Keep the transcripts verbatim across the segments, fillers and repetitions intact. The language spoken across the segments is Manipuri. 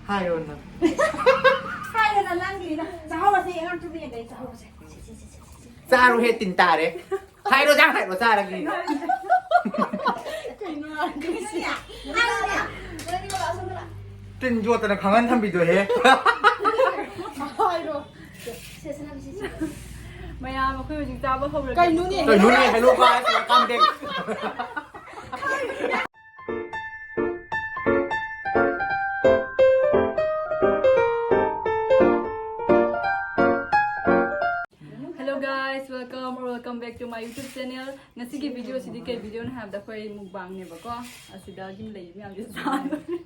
ꯍꯥꯏꯔꯣ ꯅꯪ꯫ ꯍꯥꯏꯔꯦꯅ ꯅꯪꯒꯤꯅ ꯆꯥꯍꯧꯔꯁꯦ, ꯑꯉꯥꯡ ꯇꯨꯕꯤ ꯌꯦꯡꯒꯩ ꯆꯥꯍꯧꯔꯁꯦ꯫ ꯆꯥꯔꯣ ꯍꯦ ꯇꯤꯟ ꯇꯥꯔꯦ꯫ ꯍꯥꯏꯔꯣ ꯅꯪ ꯍꯥꯏꯔꯣ ꯆꯥꯔꯒꯦ꯫ ꯀꯩꯅꯣ ꯍꯥꯏꯔꯒ ꯇꯤꯟ ꯌꯣꯠꯇꯅ ꯈꯪꯍꯟ ꯊꯝꯕꯤꯗꯣ ꯍꯦ꯫ ꯍꯥꯏꯔꯣ꯫ ꯃꯌꯥꯝ ꯑꯩꯈꯣꯏ ꯍꯧꯖꯤꯛ ꯆꯥꯕ ꯍꯧꯔꯒꯦ꯫ ꯀꯩꯅꯣꯅꯦ? ꯀꯩꯅꯣꯅꯦ? Hello guys, welcome back. Hello guys, welcome or welcome back to my YouTube channel. ꯉꯁꯤꯒꯤ video ꯁꯤꯗꯤ ꯀꯩ video ꯅꯣ ꯍꯥꯏꯕꯗ ꯑꯩꯈꯣꯏ mukbang ꯅꯦꯕꯀꯣ꯫ ꯑꯁꯤꯗ ꯌꯨꯝ ꯂꯩ ꯃꯌꯥꯝꯁꯦ ꯆꯥꯗꯣꯏꯅꯦ꯫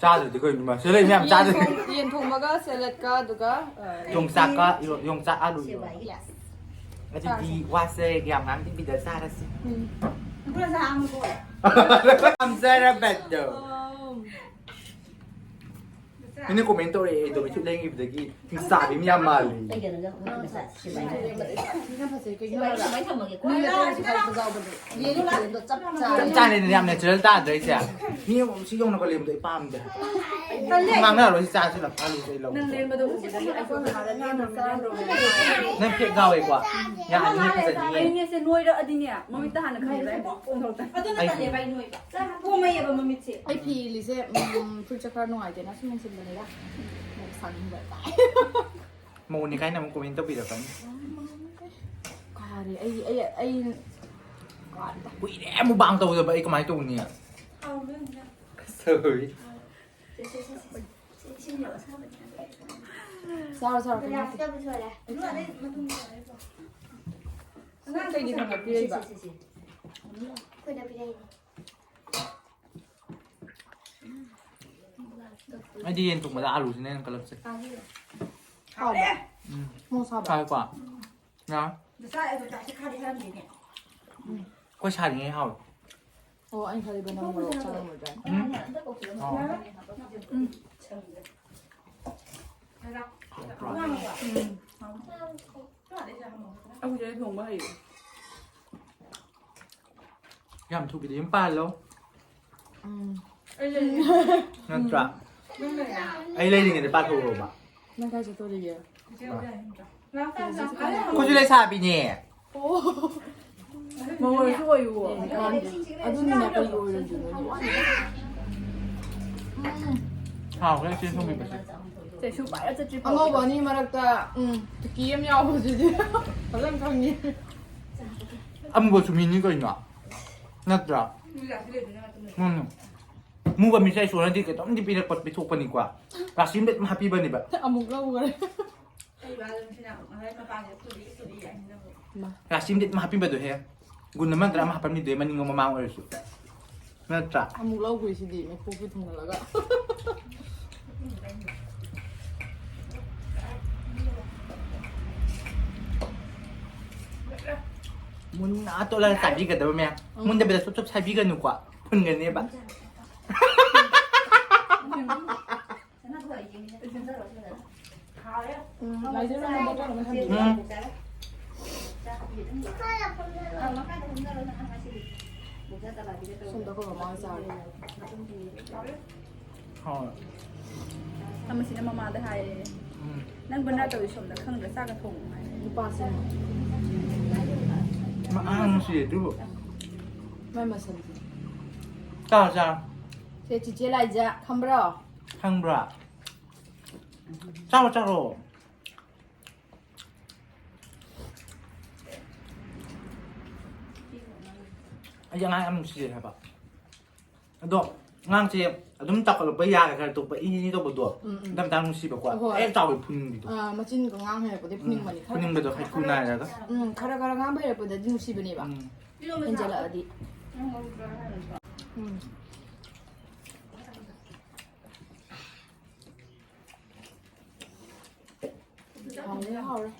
ꯆꯥꯗ꯭ꯔꯗꯤ ꯀꯩꯅꯣ ꯃꯥ? ꯁꯤꯗ ꯂꯩ ꯃꯌꯥꯝ ꯌꯦꯟ ꯆꯥꯗ꯭ꯔꯗꯤ꯫ ꯊꯣꯡ- ꯌꯦꯟ ꯊꯣꯡꯕꯒ ꯁꯦꯂꯠꯀ ꯑꯗꯨꯒ ꯑ, ꯌꯣꯡꯆꯥꯛꯀ ꯏꯔꯣ-, ꯌꯣꯡꯆꯥꯛ ꯑꯂꯨ ꯏꯔꯣ꯫ ꯑꯗꯨꯗꯤ ꯋꯥꯁꯦ ꯌꯥꯝ ꯉꯥꯡꯗꯕꯤꯗ ꯆꯥꯔꯁꯤ꯫ ꯎꯝ꯫ ꯄꯥꯝꯖꯔꯕꯗꯣ꯫ ꯃꯤꯅ comment ꯇꯧꯔꯛꯑꯦ ꯑꯩꯗꯣ ꯃꯤꯊꯨꯞ ꯂꯦꯡꯉꯤꯕꯗꯒꯤ ꯍꯤꯡꯆꯥꯕꯤ ꯑꯃ ꯌꯥꯝ ꯃꯥꯜꯂꯤ꯫ ꯁꯤꯅ ꯐꯖꯩ ꯀꯩꯒꯤꯅꯣ ꯍꯥꯏꯔ ꯃꯤ ꯑꯇꯩꯁꯨ ꯍꯥꯏꯔꯛꯄ ꯌꯥꯎꯕꯅꯦ꯫ ꯌꯦꯟꯒꯤ ꯈꯨꯂꯦꯟꯗꯣ ꯆꯞ ꯆꯥꯔꯦ꯫ ꯆꯞ ꯆꯥꯅ ꯌꯥꯝ natural ꯇꯥꯗ꯭ꯔꯥ ꯑꯩꯁꯦ? ꯃꯤ ꯑꯃ ꯁꯤ ꯌꯧꯅ ꯀꯂꯦꯝꯗꯣ ꯑꯩ ꯄꯥꯝꯗꯦ꯫ ꯉꯥꯡꯅꯔꯣꯏ ꯁꯤ ꯆꯥꯁꯤ ꯂꯥꯛ ꯑꯂꯨꯁꯦ ꯑꯩ ꯂꯧ꯫ ꯅꯪ ꯂꯦꯟꯕꯗꯣ ꯎꯕꯗꯒꯤ ꯑꯩꯁꯨ ꯍꯥꯟꯅ ꯂꯦꯟꯕ ꯂꯦꯟꯕ ꯅꯪ ꯐꯦꯛ ꯉꯥꯎꯋꯦꯀꯣ꯫ ꯌꯥ ꯑꯅꯤ ꯐꯖꯅꯤꯌꯦ꯫ ꯑꯩꯅꯦꯁꯦ ꯅꯣꯏꯔꯛꯑꯗꯤꯅꯦ ꯃꯃꯤꯠꯇ ꯍꯥꯟꯅ ꯈꯪꯉꯦꯕ ꯑꯩ ꯄꯣꯝꯊꯣꯛꯇ꯫ ꯑꯗꯨꯅ ꯇꯜꯂꯦꯕ ꯑꯩ ꯅꯣꯏꯕ꯫ ꯄꯣꯝꯃꯛꯑꯦꯕ ꯃꯃꯤꯠꯁꯦ꯫ ꯑꯩ ꯐꯤ ꯏꯜꯂꯤꯁꯦ ꯎꯝ, ꯐꯨꯔꯤꯠꯁꯦ ꯈꯔ ꯅꯨꯡꯉꯥꯏꯇꯦꯅ ꯁꯨꯝ ꯏꯟꯁꯤꯟꯕꯅꯤꯗ꯫ ꯃꯣꯛ ꯁꯥꯅꯤꯡꯕ ꯇꯥꯏ꯫ ꯃꯧꯅꯤ ꯀꯥꯏꯅ ꯑꯃꯨꯛ comment ꯇꯧꯕꯤꯔꯛꯀꯅꯤ꯫ ꯀꯥꯔꯦ ꯑꯩ ꯑꯩ ꯑꯩ ꯀꯥꯔꯦꯗ꯫ ꯀꯨꯏꯔꯦ mukbang ꯇꯧꯗꯕ ꯑꯩ ꯀꯃꯥꯏꯅ ꯇꯧꯅꯤ? Sorry꯫ ꯆꯥꯔꯣ ꯆꯥꯔꯣ ꯀꯩꯅꯣ ꯅꯠꯇꯦ꯫ ꯅꯪ ꯀꯩꯒꯤ ꯊꯝꯃ ꯄꯤꯔꯛꯏꯕ? ꯑꯩꯗꯤ ꯌꯦꯟ ꯊꯣꯡꯕꯗ ꯑꯂꯨꯁꯤꯅ ꯍꯦꯟꯅ ꯀꯜꯂꯛꯆꯩ꯫ ꯍꯥꯎꯕ꯭ꯔꯥ? ꯎꯝ꯫ ꯃꯣꯔꯣꯛ ꯁꯥꯕ꯭ꯔꯥ? ꯁꯥꯏꯀꯣ? ꯌꯥ꯫ ꯉꯁꯥꯏ ꯑꯗꯨ ꯆꯥꯛꯁꯦ ꯈꯥꯗꯤ ꯈꯥꯔꯝꯗꯦꯅꯦ꯫ ꯑꯩꯈꯣꯏ ꯁꯥꯔꯤꯉꯩ ꯍꯥꯎꯋꯦ꯫ ꯑꯣ ꯑꯩꯅ ꯈꯜꯂꯤꯕ ꯅꯪ ꯃꯣꯔꯣꯛ ꯆꯥꯔꯝꯃꯣꯏꯗ꯭ꯔꯥ꯫ ꯎꯝ꯫ ꯍꯥꯎꯋꯦ꯫ ꯑꯩꯈꯣꯏ ꯆꯦ ꯊꯣꯡꯕ ꯍꯩꯌꯦ꯫ ꯌꯥꯝ ꯊꯨꯕꯤꯗ ꯌꯨꯝ ꯄꯥꯜꯂꯣ꯫ ꯎꯝ꯫ ꯅꯠꯇ꯭ꯔꯥ? ꯑꯩ ꯂꯩꯔꯤꯉꯩꯗ ꯄꯥꯊꯣꯛꯎꯔꯣꯕ꯫ ꯅꯪ ꯀꯥꯏ ꯆꯠꯇꯣꯔꯤꯒꯦ? ꯑꯩꯈꯣꯏꯁꯨ ꯂꯩꯁꯥꯕꯤꯅꯦ꯫ ꯑꯣ꯫ ꯃꯉꯣꯟꯗꯁꯨ ꯑꯣꯏꯌꯨ꯫ ꯑꯗꯨꯅꯤꯅꯦ ꯀꯩꯒꯤ ꯑꯣꯏꯔꯣꯏꯗꯣꯏꯅꯣ? ꯍꯥꯎꯈ꯭ꯔꯦ ꯆꯦ ꯊꯣꯡꯕꯤꯕꯁꯦ꯫ ꯆꯩꯁꯨ ꯄꯥꯏꯔ ꯆꯠꯇ꯭ꯔꯤ ꯐꯥꯎ꯫ ꯑꯉꯧꯕ ꯑꯅꯤ ꯃꯔꯛꯇ, ꯎꯝ, ꯇꯤꯀꯤ ꯑꯃ ꯌꯥꯎꯕꯁꯤꯗꯤ ꯐꯖꯅ ꯈꯪꯉꯤ꯫ ꯑꯃꯨꯕꯁꯨ ꯃꯤꯅꯤ ꯀꯩꯅꯣ? ꯅꯠꯇ꯭ꯔꯥ? ꯃꯥꯅꯤ꯫ ꯃꯨꯕ ꯃꯤꯁꯦ ꯏꯁꯣꯔꯅꯗꯤ ꯀꯩꯅꯣꯝꯗꯤ ꯄꯤꯔꯛꯄ, ꯄꯤꯊꯣꯛꯄꯅꯤꯀꯣ꯫ ꯔꯥꯁꯤ ꯑꯃꯗꯤ ꯑꯗꯨꯝ ꯍꯥꯞꯄꯤꯕꯅꯤꯕ꯫ ꯑꯃꯨꯛ ꯂꯧꯈ꯭ꯔꯦ꯫ ꯔꯥꯁꯤ ꯑꯃꯗꯤ ꯑꯗꯨꯝ ꯍꯥꯞꯄꯤꯕꯗꯣ ꯍꯦ꯫ ꯒꯨꯟ ꯑꯃ ꯅꯠꯇ꯭ꯔ ꯑꯃ ꯍꯥꯞꯄꯝꯃꯤꯗꯣ ꯃꯅꯤꯡ ꯃꯃꯥꯡ ꯑꯣꯏꯔꯁꯨ꯫ ꯅꯠꯇ꯭ꯔꯥ? ꯑꯃꯨꯛ ꯂꯧꯈ꯭ꯔꯤꯁꯤꯗꯤ ꯃꯩꯈꯨ ꯊꯨꯡꯍꯜꯂꯒ꯫ ꯃꯨꯟꯅ ꯇꯣꯠꯂꯒ ꯆꯥꯕꯤꯒꯗꯕ ꯃꯌꯥꯝ꯫ ꯎꯝ꯫ ꯃꯨꯟꯗꯕꯤꯗ ꯆꯨꯞ ꯆꯨꯞ ꯁꯥꯏꯕꯤꯒꯅꯨꯀꯣ꯫ ꯐꯨꯟꯒꯅꯦꯕ꯫ ꯎꯝ, ꯂꯥꯏꯖ ꯅꯪ ꯕꯣꯇꯜ ꯑꯃ ꯊꯝꯕꯤꯌꯨ꯫ ꯎꯝ꯫ ꯁꯣꯝꯗ ꯑꯩꯈꯣꯏ ꯃꯃꯥ ꯍꯣꯏ ꯆꯥꯔꯦ꯫ ꯍꯣꯏ꯫ ꯑꯃꯁꯤꯅ ꯃꯃꯥꯗ ꯍꯥꯏꯌꯦ, ꯎꯝ꯫ "ꯅꯪ ꯕꯅꯥ ꯇꯧꯔꯤ ꯁꯣꯝꯗ ꯈꯪꯗ꯭ꯔ ꯆꯥꯛꯀ ꯊꯣꯡꯉꯨ" ꯍꯥꯏ꯫ ꯅꯨꯄꯥꯁꯤꯅ꯫ ꯃꯥ ꯑꯉꯥꯡ ꯅꯨꯡꯁꯤꯌꯦ ꯑꯗꯨꯕꯨ꯫ ꯃꯥꯏ ꯃꯁꯝꯁꯦ꯫ ꯆꯥꯔꯣ, ꯆꯥꯔꯣ꯫ ꯁꯦ ꯆꯤꯆꯦ ꯂꯥꯏꯖ ꯈꯪꯕ꯭ꯔꯣ? ꯈꯪꯕ꯭ꯔꯥ? ꯆꯥꯔꯣ, ꯆꯥꯔꯣ꯫ ꯑꯩ ꯑꯉꯥꯡ ꯌꯥꯝ ꯅꯨꯡꯁꯤꯌꯦ ꯍꯥꯏꯕ꯫ ꯑꯗꯣ ꯑꯉꯥꯡꯁꯦ ꯑꯗꯨꯝ ꯆꯥꯎꯈꯠꯂꯛꯄ ꯌꯥꯒ ꯈꯔ ꯇꯣꯛꯄ ꯏ ꯏ ꯇꯧꯕꯗꯣ, ꯎꯝ, ꯎꯝ꯫ ꯃꯇꯥꯡ ꯃꯇꯥꯡ ꯅꯨꯡꯁꯤꯕꯀꯣ꯫ ꯍꯣꯏ꯫ ꯍꯦꯛ ꯆꯥꯎꯕ ꯐꯨꯅꯤꯡꯕꯤꯗꯣ꯫ ꯑꯥ, ꯃꯆꯤꯟꯒ ꯉꯥꯡ ꯍꯩꯔꯛꯄꯗꯩ ꯎꯝ, ꯐꯨꯅꯤꯡꯕꯅꯤ꯫ ꯈꯔ ꯐꯨꯅꯤꯡꯕꯗꯣ ꯍꯩꯀ꯭ꯔꯨ ꯅꯥꯏꯔꯒ꯫ ꯎꯝ, ꯈꯔ ꯈꯔ ꯉꯥꯡꯕ ꯍꯩꯔꯛꯄꯗꯗꯤ ꯅꯨꯡꯁꯤꯕꯅꯦꯕ꯫ ꯎꯝ꯫ ꯍꯦꯟꯖꯜꯂꯛꯑꯗꯤ꯫ ꯎꯝ꯫ ꯍꯥꯎꯔꯦ, ꯍꯥꯎꯔꯦ꯫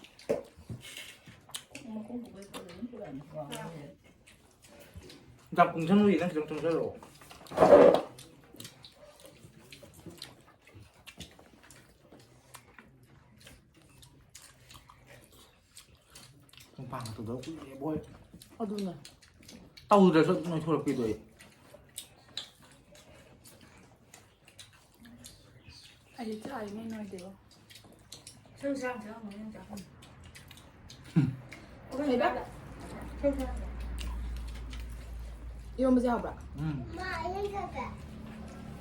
ꯌꯥꯝ ꯀꯨꯡꯁꯟ ꯅꯣꯏ ꯅꯪ ꯈꯤꯇꯪ ꯆꯪꯁꯜꯂꯛꯑꯣ꯫ ꯃꯨꯛꯕꯥꯡ ꯇꯧꯗꯕ ꯀꯨꯏꯔꯦ ꯕꯣꯏ꯫ ꯑꯗꯨꯅꯦ꯫ ꯇꯧꯗ꯭ꯔꯁꯨ ꯑꯗꯨꯝ ꯅꯣꯏꯊꯣꯔꯛꯄꯤꯗꯣ ꯑꯩ꯫ ꯑꯩꯗꯤ ꯆꯥꯔꯤꯉꯩ ꯅꯣꯏꯗꯦꯕ꯫ ꯁꯔꯨ ꯁꯔꯥꯡ ꯆꯪꯉꯝꯃꯅꯤ ꯅꯪ ꯆꯥꯛꯈꯨꯝꯗ꯫ ꯀꯩꯕ? ꯁꯔꯨ ꯁꯔꯥꯡ꯫ ꯏꯔꯣꯝꯕꯁꯦ ꯍꯥꯎꯕ꯭ꯔꯥ? ꯎꯝ꯫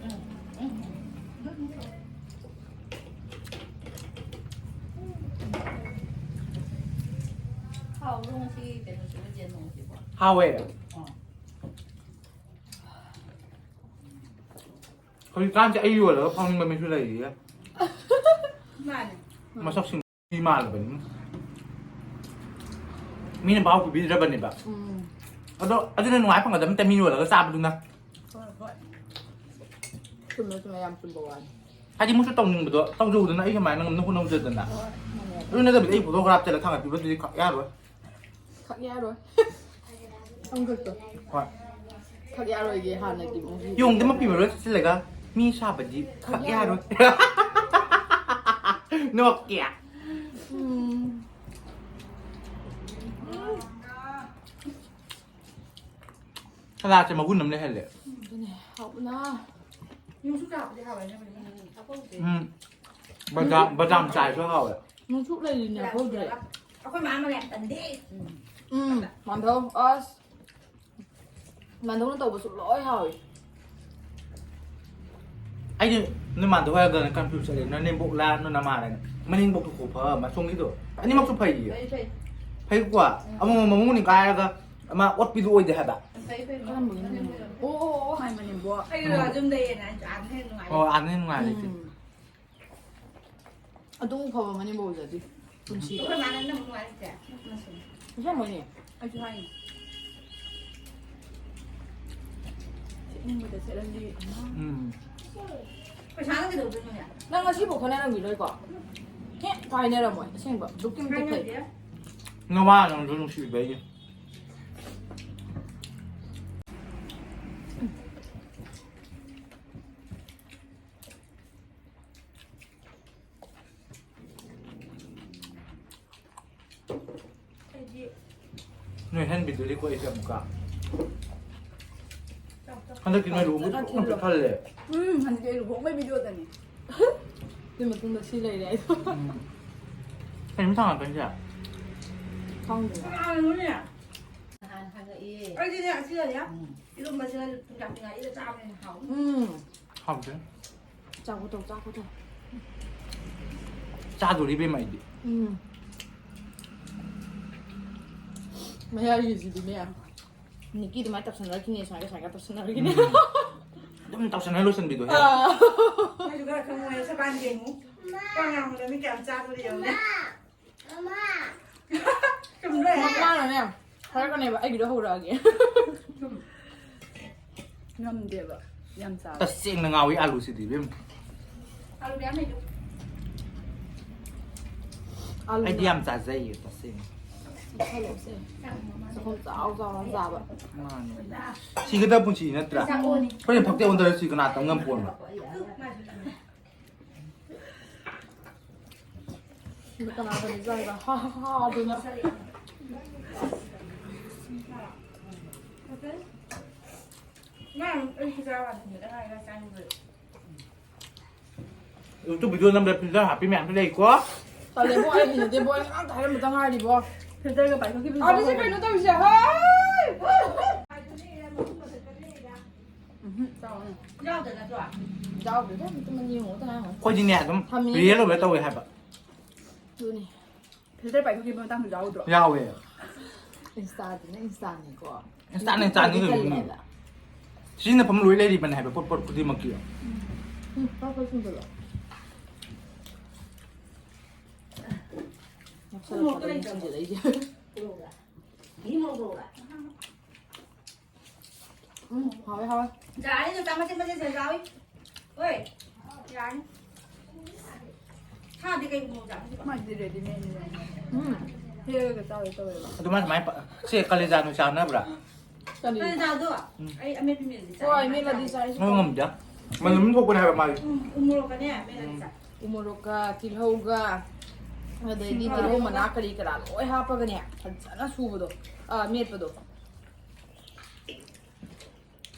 ꯎꯝ, ꯎꯝ, ꯎꯝ꯫ ꯍꯥꯎꯕ꯭ꯔꯣ ꯉꯁꯤ ꯀꯩꯅꯣꯁꯤꯕꯨ, ꯌꯦꯟ ꯊꯣꯡꯕꯁꯤꯕꯣ? ꯍꯥꯎꯋꯦ꯫ ꯑꯣ꯫ ꯍꯧꯖꯤꯛꯀꯥꯟꯁꯦ ꯑꯩ ꯌꯣꯜꯂꯒ ꯐꯝꯅꯤꯡꯕ ꯃꯤꯁꯨ ꯂꯩꯔꯤꯌꯦ꯫ ꯃꯥꯅꯦ꯫ ꯃꯁꯛꯁꯤꯡ ꯃꯤ ꯃꯥꯜꯂꯕꯅꯤ꯫ ꯃꯤꯅ ꯚꯥꯎ ꯄꯤꯕꯤꯗ꯭ꯔꯕꯅꯦꯕ꯫ ꯎꯝ꯫ ꯑꯗꯣ ꯑꯗꯨꯅ ꯅꯨꯡꯉꯥꯏ ꯐꯪꯒꯗꯕ ꯅꯠꯇꯦ, ꯃꯤ ꯌꯣꯜꯂꯒ ꯆꯥꯕꯗꯨꯅ꯫ ꯍꯣꯏ, ꯍꯣꯏ꯫ ꯆꯨꯝꯃꯦ, ꯆꯨꯝꯃꯦ, ꯌꯥꯝ ꯆꯨꯝꯕ ꯋꯥꯅꯤ꯫ ꯍꯥꯏꯗꯤ ꯃꯣꯏꯁꯨ ꯇꯧꯅꯤꯡꯕꯗꯣ ꯇꯧꯖꯧꯗꯅ, ꯑꯩ ꯀꯃꯥꯏꯅ ꯉꯝꯅ ꯍꯣꯠꯅꯧꯖꯗꯅ꯫ ꯍꯣꯏ, ꯃꯥꯅꯦ꯫ ꯑꯗꯨ ꯅꯠꯇꯕꯤꯗ ꯑꯩ ꯐꯣꯇꯣꯒ꯭ꯔꯥꯐ ꯆꯠꯂ ꯊꯥꯡꯒꯠꯄꯤꯕꯗꯨꯗꯤ ꯈꯛ ꯌꯥꯔꯣꯏ꯫ ꯈꯛ ꯌꯥꯔꯣꯏ꯫ ꯁꯝꯈꯛꯇꯣ꯫ ꯍꯣꯏ꯫ ꯈꯛ ꯌꯥꯔꯣꯏꯒꯦ ꯍꯥꯟꯅꯒꯤ ꯃꯑꯣꯡꯗ꯫ ꯌꯣꯡꯗ ꯃꯄꯤ ꯃꯔꯣꯜ ꯆꯠꯁꯤꯜꯂꯒ ꯃꯤ ꯁꯥꯕꯗꯤ ꯈꯛ ꯈꯛ ꯌꯥꯔꯣꯏ꯫ ꯌꯥꯔꯣꯏ꯫ ꯅꯣꯛꯀꯦ꯫ ꯎꯝ꯫ ꯁꯂꯥꯠꯁꯦ ꯃꯒꯨꯟ ꯑꯃ ꯂꯩꯍꯜꯂꯦ꯫ ꯑꯗꯨꯅꯦ, ꯍꯥꯎꯕꯅ꯫ ꯌꯣꯡꯁꯨ ꯆꯥꯕꯗꯤ ꯍꯥꯎꯋꯦ, ꯅꯪ ꯎꯝ꯫ ꯕꯗꯥꯝ, ꯕꯗꯥꯝ ꯆꯥꯏꯁꯨ ꯍꯥꯎꯋꯦ꯫ ꯅꯨꯡꯁꯨꯛ ꯂꯩꯔꯤꯅꯦ, ꯍꯧꯗ꯭ꯔꯦ꯫ ꯑꯩꯈꯣꯏ ꯃꯥ ꯃꯔꯩ ꯌꯥꯝ ꯇꯟꯗꯦ꯫ ꯎꯝ, ꯃꯥꯟꯗꯧ, ꯑꯁ꯫ ꯃꯥꯟꯗꯧꯅ ꯇꯧꯕꯁꯨ ꯂꯣꯏ ꯍꯥꯎꯋꯤ꯫ ꯑꯩꯗꯤ ꯅꯣꯏ ꯃꯥꯟꯗꯧ ꯍꯥꯏꯔꯒꯅ confuse ꯆꯠꯂꯦ꯫ ꯅꯣꯏ ꯅꯦꯝꯕꯣꯛꯂꯥ, ꯅꯣꯏ ꯅꯃꯥꯔꯥ? ꯃꯅꯤꯡꯕꯣꯛꯇꯣ ꯈꯨꯐ ꯑꯃ, ꯁꯣꯝꯒꯤꯗꯣ꯫ ꯑꯅꯤꯃꯛꯁꯨ ꯐꯩꯌꯦ꯫ ꯐꯩ, ꯐꯩ꯫ ꯐꯩꯀꯣ? ꯎꯝ꯫ ꯑꯃꯃꯝ ꯃꯃꯨꯡꯅꯤ ꯀꯥꯏꯔꯒ ꯑꯃ ꯑꯣꯠꯄꯤꯗꯨ ꯑꯣꯏꯗꯦ ꯍꯥꯏꯕ꯫ ꯐꯩ, ꯐꯩ, ꯐꯩ꯫ ꯀꯔꯝꯕꯒꯤꯅꯣ? ꯃꯅꯤꯡꯕꯣꯛ꯫ ꯑꯣ, ꯑꯣ, ꯑꯣ, ꯍꯥꯏ ꯃꯅꯤꯡꯕꯣꯛ꯫ ꯑꯩ ꯎꯝ꯫ ꯑꯗꯨꯝ ꯂꯩꯌꯦꯅ, ꯑꯩꯁꯨ ꯑꯥꯗꯅ ꯍꯦꯟꯅ ꯅꯨꯡꯉꯥꯏ꯫ ꯑꯣ, ꯑꯥꯗꯅ ꯍꯦꯟꯅ ꯅꯨꯡꯉꯥꯏ ꯂꯩꯇꯦ꯫ ꯎꯝ꯫ ꯑꯗꯨꯃꯨꯛ ꯐꯕ ꯑꯃꯅꯤ ꯃꯧꯖꯗꯤ ꯄꯨꯟꯁꯤꯗ꯫ ꯑꯩꯈꯣꯏ ꯃꯥꯅ ꯅꯪ ꯅꯨꯡꯉꯥꯏꯔꯤꯁꯦ? ꯑꯁꯦꯡꯕꯩꯅꯦ꯫ ꯑꯩꯁꯨ ꯍꯥꯏꯅꯤ꯫ ꯁꯦꯠꯅꯤꯡꯕꯗ ꯁꯦꯠꯍꯜꯂꯤ꯫ ꯎꯝ꯫ ꯄꯩꯁꯥꯅ ꯀꯩꯗꯧꯗꯣꯏꯅꯣꯅꯦ? ꯅꯪ ꯉꯁꯤꯐꯥꯎ ꯈꯟꯅꯔꯝꯈꯤꯔꯣꯏꯀꯣ? ꯍꯦꯛ ꯀꯥꯏꯅꯔꯝꯃꯣꯏ, ꯑꯁꯦꯡꯕ꯫ ꯑꯗꯨꯛꯀꯤ ꯃꯇꯤꯛ ꯐꯩ꯫ ꯈꯟꯅꯗꯦ꯫ ꯅꯋꯥ ꯅꯪꯁꯨ ꯅꯨꯡꯁꯤꯕꯤꯕꯩꯅꯦ꯫ ꯅꯣꯏ ꯍꯦꯟꯕꯤꯗꯨꯗꯤ ꯀꯣ ꯑꯩꯁꯦ ꯑꯃꯨꯛꯀ꯫ ꯍꯟꯗꯛꯇꯤ ꯅꯣꯏ ꯂꯨꯍꯣꯡꯕ ꯊꯣꯛꯅ ꯄꯤꯛ ꯊꯜꯂꯦ꯫ ꯎꯝ, ꯍꯟꯗꯛꯇꯤ ꯑꯩ ꯂꯨꯍꯣꯡꯕꯩ video ꯗꯅꯤ꯫ ꯑꯗꯨꯒꯤ ꯃꯇꯨꯡꯗ ꯁꯤ ꯂꯩꯔꯦ ꯑꯩꯗꯣ꯫ ꯎꯝ꯫ ꯀꯩꯅꯣ ꯊꯥꯡꯒꯠꯇꯣꯏꯁꯦ? ꯈꯪꯗꯦ꯫ ꯀꯅꯥꯅꯣꯅꯦ? ꯅꯍꯥꯟ ꯍꯪꯉꯛꯑꯦ꯫ ꯑꯩꯗꯤꯅꯦ ꯑꯁꯤꯒꯅꯦ꯫ ꯎꯝ꯫ ꯏꯔꯣꯝꯕꯁꯤꯒ ꯊꯨꯝꯌꯥꯛꯄꯤ ꯉꯥꯔꯤꯒ ꯆꯥꯕꯅ ꯍꯦꯟꯅ ꯍꯥꯎꯋꯤ꯫ ꯎꯝ꯫ ꯍꯥꯎꯇꯦ꯫ ꯆꯥꯎ ꯈꯣꯠꯇꯧ, ꯆꯥꯎ ꯈꯣꯠꯇꯧ꯫ ꯆꯥꯗꯣꯔꯤ ꯏꯕꯦꯝꯃ ꯑꯩꯗꯤ꯫ ꯎꯝ꯫ ꯃꯌꯥꯏꯒꯤꯁꯤꯗꯤꯅꯦ꯫ ꯅꯤꯀꯤ ꯑꯗꯨꯃꯥꯏꯅ ꯇꯧꯁꯟꯅꯔꯛꯈꯤꯅꯤ, ꯁꯨꯃꯥꯏꯅ, ꯁꯨꯃꯥꯏꯅ ꯇꯧꯁꯟꯅꯔꯛꯈꯤꯅꯤ꯫ ꯎꯝ꯫ ꯑꯗꯨꯝ ꯇꯧꯁꯟꯅꯔ ꯂꯣꯏꯁꯟꯕꯤꯗꯣ ꯍꯦꯛ꯫ ꯑꯥ꯫ ꯅꯣꯏꯁꯨ ꯈꯔ ꯈꯪꯉꯣꯍꯦ, ꯁꯕꯥꯟ ꯌꯦꯡꯉꯨ꯫ ꯋꯥ ꯉꯥꯡꯕꯗ ꯃꯤ ꯀꯌꯥꯝ ꯆꯥꯗꯣꯔꯤ ꯌꯦꯡꯉꯨꯅꯦ꯫ ꯆꯨꯝꯗ꯭ꯔꯣ ꯑꯩ ꯍꯥꯏꯁꯦ? ꯃꯥꯅꯅꯦ, ꯍꯥꯏꯔꯛꯀꯅꯦꯕ, ꯑꯩꯒꯤꯗꯣ ꯍꯧꯔꯛꯑꯒꯦ꯫ ꯆꯨꯝ꯫ ꯉꯝꯗꯦꯕ, ꯌꯥꯝ ꯆꯥꯕ꯫ ꯇꯁꯦꯡꯅ ꯉꯥꯎꯏ ꯑꯥꯂꯨꯁꯤꯗꯤ, ꯏꯕꯦꯝꯃ꯫ ꯑꯥꯂꯨ ꯃꯌꯥꯝ ꯂꯩꯗꯣ꯫ ꯑꯥꯂꯨ ꯑꯩꯗꯤ ꯌꯥꯝ ꯆꯥꯖꯩꯌꯦ, ꯇꯁꯦꯡꯅ꯫ ꯆꯥꯛꯈꯨꯝ ꯆꯥꯎ ꯆꯥꯎꯅ ꯆꯥꯕ꯫ ꯃꯥꯅꯦ꯫ ꯁꯤꯒꯗꯕ ꯄꯨꯟꯁꯤ ꯅꯠꯇ꯭ꯔꯥ? ꯆꯥꯛ ꯑꯣꯅꯤ꯫ ꯑꯩꯈꯣꯏꯅ ꯐꯛꯇ ꯑꯣꯟꯊꯔꯁꯤ ꯀꯅꯥ ꯇꯝ ꯉꯝꯄꯣꯠꯅꯣ? ꯀꯅꯥ ꯀꯅꯥ ꯆꯥꯏꯕ? ꯍꯥ, ꯍꯥ, ꯍꯥ, ꯑꯗꯨꯅ꯫ ꯅꯪ ꯑꯩ ꯆꯥꯕ ꯍꯥꯏꯔꯒ ꯆꯥꯅꯤꯡꯕ꯫ YouTube video ꯅꯝꯕꯗ filter ꯍꯥꯞꯄꯤ ꯃꯌꯥꯝꯁꯨ ꯂꯩꯀꯣ꯫ ꯇꯜꯂꯦꯕꯣ, ꯑꯩ ꯍꯩꯅꯗꯦꯕꯣ, ꯑꯩ ꯑꯉꯥꯡꯇ ꯍꯥꯏꯔꯝꯕꯇ ꯉꯥꯏꯔꯤꯕꯣ꯫ Filterꯒ ꯄꯥꯏꯊꯣꯛꯈꯤꯕ ꯑꯥ, ꯃꯁꯤ ꯀꯩꯅꯣ ꯇꯧꯔꯤꯁꯦ? ꯍꯩ! ꯎꯝꯍꯨꯝ, ꯆꯥꯎꯅꯦ꯫ ꯌꯥꯎꯗ꯭ꯔꯦ ꯅꯠꯇ꯭ꯔꯣ? ꯌꯥꯎꯗ꯭ꯔꯦꯗ, ꯑꯝꯇ ꯃꯅꯤ ꯌꯦꯡꯉꯣ, ꯇꯉꯥꯏ ꯉꯥꯏ꯫ ꯑꯩꯈꯣꯏꯗꯤꯅꯦ, ꯑꯗꯨꯝ ꯊꯝꯃꯤꯅꯦ꯫ Real ꯑꯣꯏꯕ ꯇꯧꯋꯦ ꯍꯥꯏꯕ꯫ ꯑꯗꯨꯅꯤ꯫ Filter ꯄꯥꯏꯊꯣꯛꯈꯤꯕ ꯃꯇꯥꯡꯁꯨ ꯌꯥꯎꯗ꯭ꯔꯣ? ꯌꯥꯎꯋꯦ꯫ Instaꯗꯨꯅ Instaꯅꯤꯀꯣ꯫ Instaꯅ Instaꯅꯤ ꯀꯩꯅꯣ꯫ ꯇꯜꯂꯦꯕ꯫ ꯁꯤꯖꯤꯟꯅꯐꯝ ꯂꯣꯏ ꯂꯩꯔꯤꯕꯅꯦ ꯍꯥꯏꯕ, ꯄꯣꯠ, ꯄꯣꯠ ꯈꯨꯗꯤꯡꯃꯛꯀꯤ꯫ ꯎꯝ, ꯄꯥꯛ ꯄꯥꯛ ꯁꯨꯝꯖꯜꯂꯣ꯫ ꯅꯞꯁꯜꯂꯛꯄꯗ ꯑꯃꯨꯛ ꯆꯤꯟꯖꯜꯂꯛꯏꯁꯦ꯫ ꯎꯝ, ꯍꯥꯎꯋꯦ, ꯍꯥꯎꯋꯦ꯫ ꯌꯥꯔꯅꯤ, ꯆꯥ ꯃꯆꯦꯠ ꯃꯆꯦꯠ ꯁꯤꯗ ꯆꯥꯎꯏ꯫ ꯍꯣꯏ, ꯌꯥꯔꯅꯤ꯫ ꯁꯥꯗꯤ ꯀꯩꯒꯨꯝꯕ ꯆꯥꯕꯁꯤꯕ? ꯃꯥꯗꯤ readymadeꯅꯤꯗꯅ꯫ ꯎꯝ꯫ ꯍꯦꯛꯑꯒ ꯆꯥꯗꯣꯏ ꯇꯧꯋꯦꯕ꯫ ꯑꯗꯨ ꯃꯥ ꯁꯨꯃꯥꯏꯅ ꯄ-, ꯁꯦ ꯀꯂꯦꯖꯥ ꯅꯨꯡ ꯆꯥꯅꯕ꯭ꯔꯥ? ꯀꯔꯤ? ꯀꯂꯦꯖꯥꯗꯣ ꯎꯝ꯫ ꯑꯩ ꯑꯃꯦꯠꯄ ꯃꯦꯠꯂꯗꯤ ꯆꯥꯏ꯫ ꯍꯣꯏ, ꯃꯦꯠꯂꯗꯤ ꯆꯥꯏ꯫ ꯅꯪ ꯉꯝꯗꯦ꯫ ꯃꯅꯝ ꯑꯃ ꯊꯣꯛꯄꯅꯦ ꯍꯥꯏꯕ ꯃꯥꯒꯤ꯫ ꯎꯝ, ꯎ ꯃꯣꯔꯣꯛꯀꯅꯦ, ꯃꯦꯠꯂꯗꯤ ꯎꯝ꯫ ꯆꯥꯏ꯫ ꯎ ꯃꯣꯔꯣꯛꯀ, ꯇꯤꯜꯍꯧꯒ, ꯑꯗꯩꯗꯤ ꯎꯝ꯫ ꯇꯤꯜꯍꯧ ꯃꯅꯥ ꯀꯔꯤ ꯀꯔꯥ ꯂꯣꯏ ꯍꯥꯞꯄꯒꯅꯦ, ꯐꯖꯅ ꯁꯨꯕꯗꯣ, ꯑ, ꯃꯦꯠꯄꯗꯣ꯫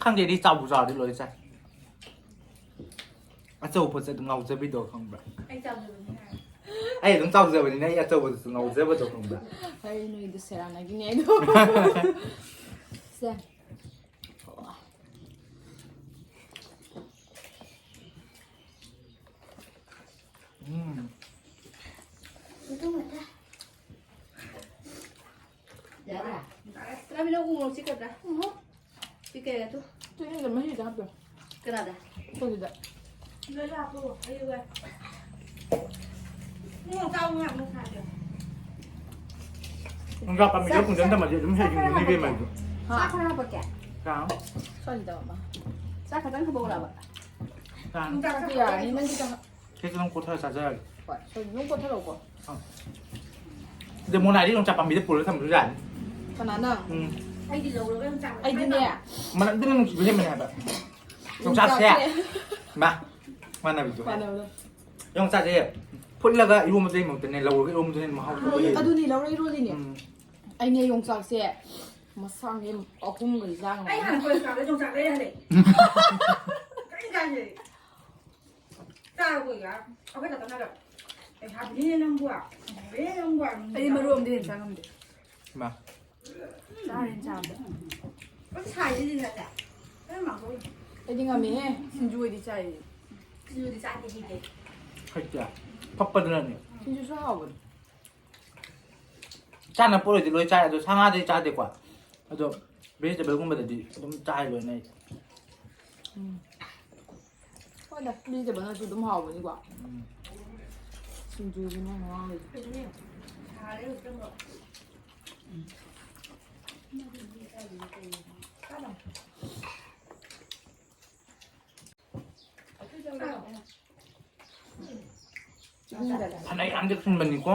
ꯈꯪꯗꯦ, ꯑꯩꯗꯤ ꯆꯥꯕꯨ ꯆꯥꯔꯗꯤ ꯂꯣꯏ ꯆꯥꯏ꯫ ꯑꯆꯧꯕ ꯄꯣꯠꯁꯦ ꯑꯗꯨꯝ ꯉꯥꯎꯖꯕꯤꯗꯣ ꯈꯪꯕ꯭ꯔꯥ? ꯑꯩ ꯆꯥꯎꯖꯕꯅꯤ ꯍꯥꯏ꯫ ꯑꯩ ꯑꯗꯨꯝ ꯆꯥꯎꯖꯕꯅꯤꯅ ꯑꯩ ꯑꯆꯧꯕꯗꯁꯨ ꯉꯥꯎꯖꯕꯗꯣ ꯈꯪꯕ꯭ꯔꯥ? ꯑꯩ ꯅꯣꯏꯗ ꯁꯦꯔꯥꯟꯅꯒꯤꯅꯤ ꯑꯩꯗꯣ꯫ ꯁꯦ꯫ ꯎꯝ꯫ ꯌꯥꯔꯦ꯫ ꯇꯔꯥꯃꯤꯅ ꯎꯃꯣꯔꯣꯛ ꯆꯤꯛꯀꯗ꯭ꯔꯥ? ꯎꯝ꯫ ꯆꯤꯛꯀꯦꯒ ꯇꯨ꯫ ꯆꯤꯛꯀꯦꯒ ꯃꯍꯤꯗ ꯍꯥꯞꯄꯣ꯫ ꯀꯅꯥꯗ? ꯑꯩꯈꯣꯏꯒꯤꯗ꯫ ꯂꯣꯏ ꯍꯥꯞꯄꯣ꯫ ꯑꯩ ꯋꯥ-, ꯎꯃꯣꯔꯣꯛ ꯆꯥꯎ ꯉꯥꯏ ꯑꯃꯨꯛ ꯊꯥꯒꯦ꯫ ꯅꯨꯡꯖꯥ ꯄꯥꯝꯕꯤꯗ ꯆꯥꯛ-, ꯄꯨꯡꯖꯟ ꯆꯥꯛ-, ꯊꯝꯃꯗꯤ ꯑꯗꯨꯝ ꯆꯥꯛ ꯈꯔ ꯍꯦꯛ ꯍꯥꯞꯄꯛꯀꯦ꯫ ꯏꯕꯦꯝꯃ ꯑꯩꯁꯨ꯫ ꯍꯥ? ꯆꯥꯛ ꯈꯔ ꯍꯥꯞꯄꯛꯀꯦ꯫ ꯆꯥ꯫ ꯁꯣꯝꯗ ꯑꯃ꯫ ꯆꯥꯛ ꯈꯇꯪ ꯍꯥꯞꯄꯛꯎꯔꯕ? ꯆꯥ꯫ ꯅꯨꯡꯖꯥ ꯆꯥꯛꯇꯤ ꯌꯥꯔꯅꯤ, ꯅꯪꯒꯤ ꯆꯥꯛ꯫ ꯀꯦꯛꯇꯣ ꯑꯗꯨꯝ ꯀꯣꯠꯊꯔ ꯆꯥꯖꯔꯒꯦ꯫ ꯍꯣꯏ, ꯁꯣꯝ ꯑꯗꯨꯝ ꯀꯣꯠꯊꯔꯛꯎꯀꯣ꯫ ꯑꯥ꯫ ꯑꯗ ꯃꯣꯅꯥꯗꯤ ꯌꯣꯡꯆꯥꯛ ꯄꯥꯝꯕꯤꯗ ꯄꯨꯔꯒ ꯊꯝꯕꯁꯨ ꯌꯥꯅꯤ꯫ ꯀꯅꯥꯅ? ꯎꯝ꯫ ꯑꯩꯗꯤ ꯂꯧꯔꯒ ꯌꯣꯡꯆꯥꯛ ꯑꯩꯗꯤꯅꯦ꯫ ꯃꯅꯝꯗꯨꯅ ꯅꯨꯡꯁꯤꯕ ꯍꯦꯟꯕꯅꯦ ꯍꯥꯏꯕ꯫ ꯌꯣꯡꯆꯥꯛꯁꯦ꯫ ꯌꯣꯡꯆꯥꯛꯁꯦ꯫ ꯃꯥ꯫ ꯃꯥꯟꯅꯕꯤꯗꯣ꯫ ꯃꯥꯟꯅꯕꯗꯣ꯫ ꯌꯣꯡꯆꯥꯛꯁꯦ ꯐꯨꯠꯂꯒ ꯏꯔꯣꯝꯕꯗꯩ ꯃꯍꯨꯠꯇꯅꯦ ꯂꯧꯔꯒ ꯏꯔꯣꯝꯕꯗꯨꯅ ꯍꯦꯟꯅ ꯃꯍꯥꯎ ꯂꯩ꯫ ꯑꯗꯨꯅꯤ, ꯂꯧꯔꯒ ꯏꯔꯣꯜꯂꯤꯅꯦ꯫ ꯎꯝ꯫ ꯑꯩꯅꯦ ꯌꯣꯡꯆꯥꯛꯁꯦ ꯃꯁꯥꯡꯒꯤ ꯑꯍꯨꯝꯒ ꯆꯥꯡ ꯑꯩ ꯍꯥꯟꯅ ꯀꯣꯂꯦꯖ ꯀꯥꯕꯗ ꯌꯣꯡꯆꯥꯛ ꯂꯩꯔ ꯍꯜꯂꯛꯑꯦ꯫ ꯀꯔꯤ ꯆꯥꯏꯁꯦ? ꯆꯥꯔꯕꯣ ꯏꯌꯥ? ꯑꯩꯈꯣꯏ ꯇꯥꯇꯣꯟꯅꯒ, "ꯂꯩꯁꯥꯕꯤꯅꯤꯅꯦ ꯅꯪꯕꯨ, ꯂꯩꯁꯥꯕꯤꯅꯤꯅꯦ ꯅꯪꯕꯨ", ꯑꯩꯗꯤ ꯃꯔꯨ ꯑꯃꯗꯤ ꯍꯦꯟꯅ ꯆꯥ ꯉꯝꯗꯦ꯫ ꯃꯥ꯫ ꯆꯥꯔꯦꯅ ꯆꯥꯕꯗ꯫ ꯑꯩꯈꯣꯏ ꯁꯥꯏꯁꯤꯗꯤꯅꯦ, ꯂꯣꯏ ꯃꯥꯡꯊꯣꯛꯏ꯫ ꯑꯩꯗꯤ ꯉꯝꯃꯦꯍꯦ, ꯁꯤꯡꯖꯨ ꯑꯣꯏꯗꯤ ꯆꯥꯏꯌꯦ꯫ ꯁꯤꯡꯖꯨꯗꯤ ꯆꯥꯗꯦ, ꯍꯩꯇꯦ꯫ ꯍꯩꯇꯦ? ꯐꯛꯄꯗꯨꯅꯅꯦ꯫ ꯁꯤꯡꯖꯨꯁꯨ ꯍꯥꯎꯕꯅꯦ꯫ ꯆꯥꯅꯕ ꯄꯣꯠ ꯑꯣꯏꯗꯤ ꯂꯣꯏ ꯆꯥꯏ, ꯑꯗꯣ ꯁꯥ ꯉꯥꯗꯤ ꯆꯥꯗꯦꯀꯣ꯫ ꯑꯗꯣ vegetableꯒꯨꯝꯕꯗꯗꯤ ꯑꯗꯨꯝ ꯆꯥꯏ ꯂꯣꯏꯅ ꯑꯩ꯫ ꯎꯝ꯫ ꯍꯣꯏꯗ, vegetableꯅꯁꯨ ꯑꯗꯨꯝ ꯍꯥꯎꯕꯅꯤꯀꯣ꯫ ꯎꯝ꯫ ꯁꯤꯡꯖꯨꯁꯤꯅ ꯃꯍꯥꯎ ꯂꯩꯇꯦ꯫ ꯐꯅꯌꯥꯝꯗꯤ ꯊꯨꯝꯕꯅꯤꯀꯣ꯫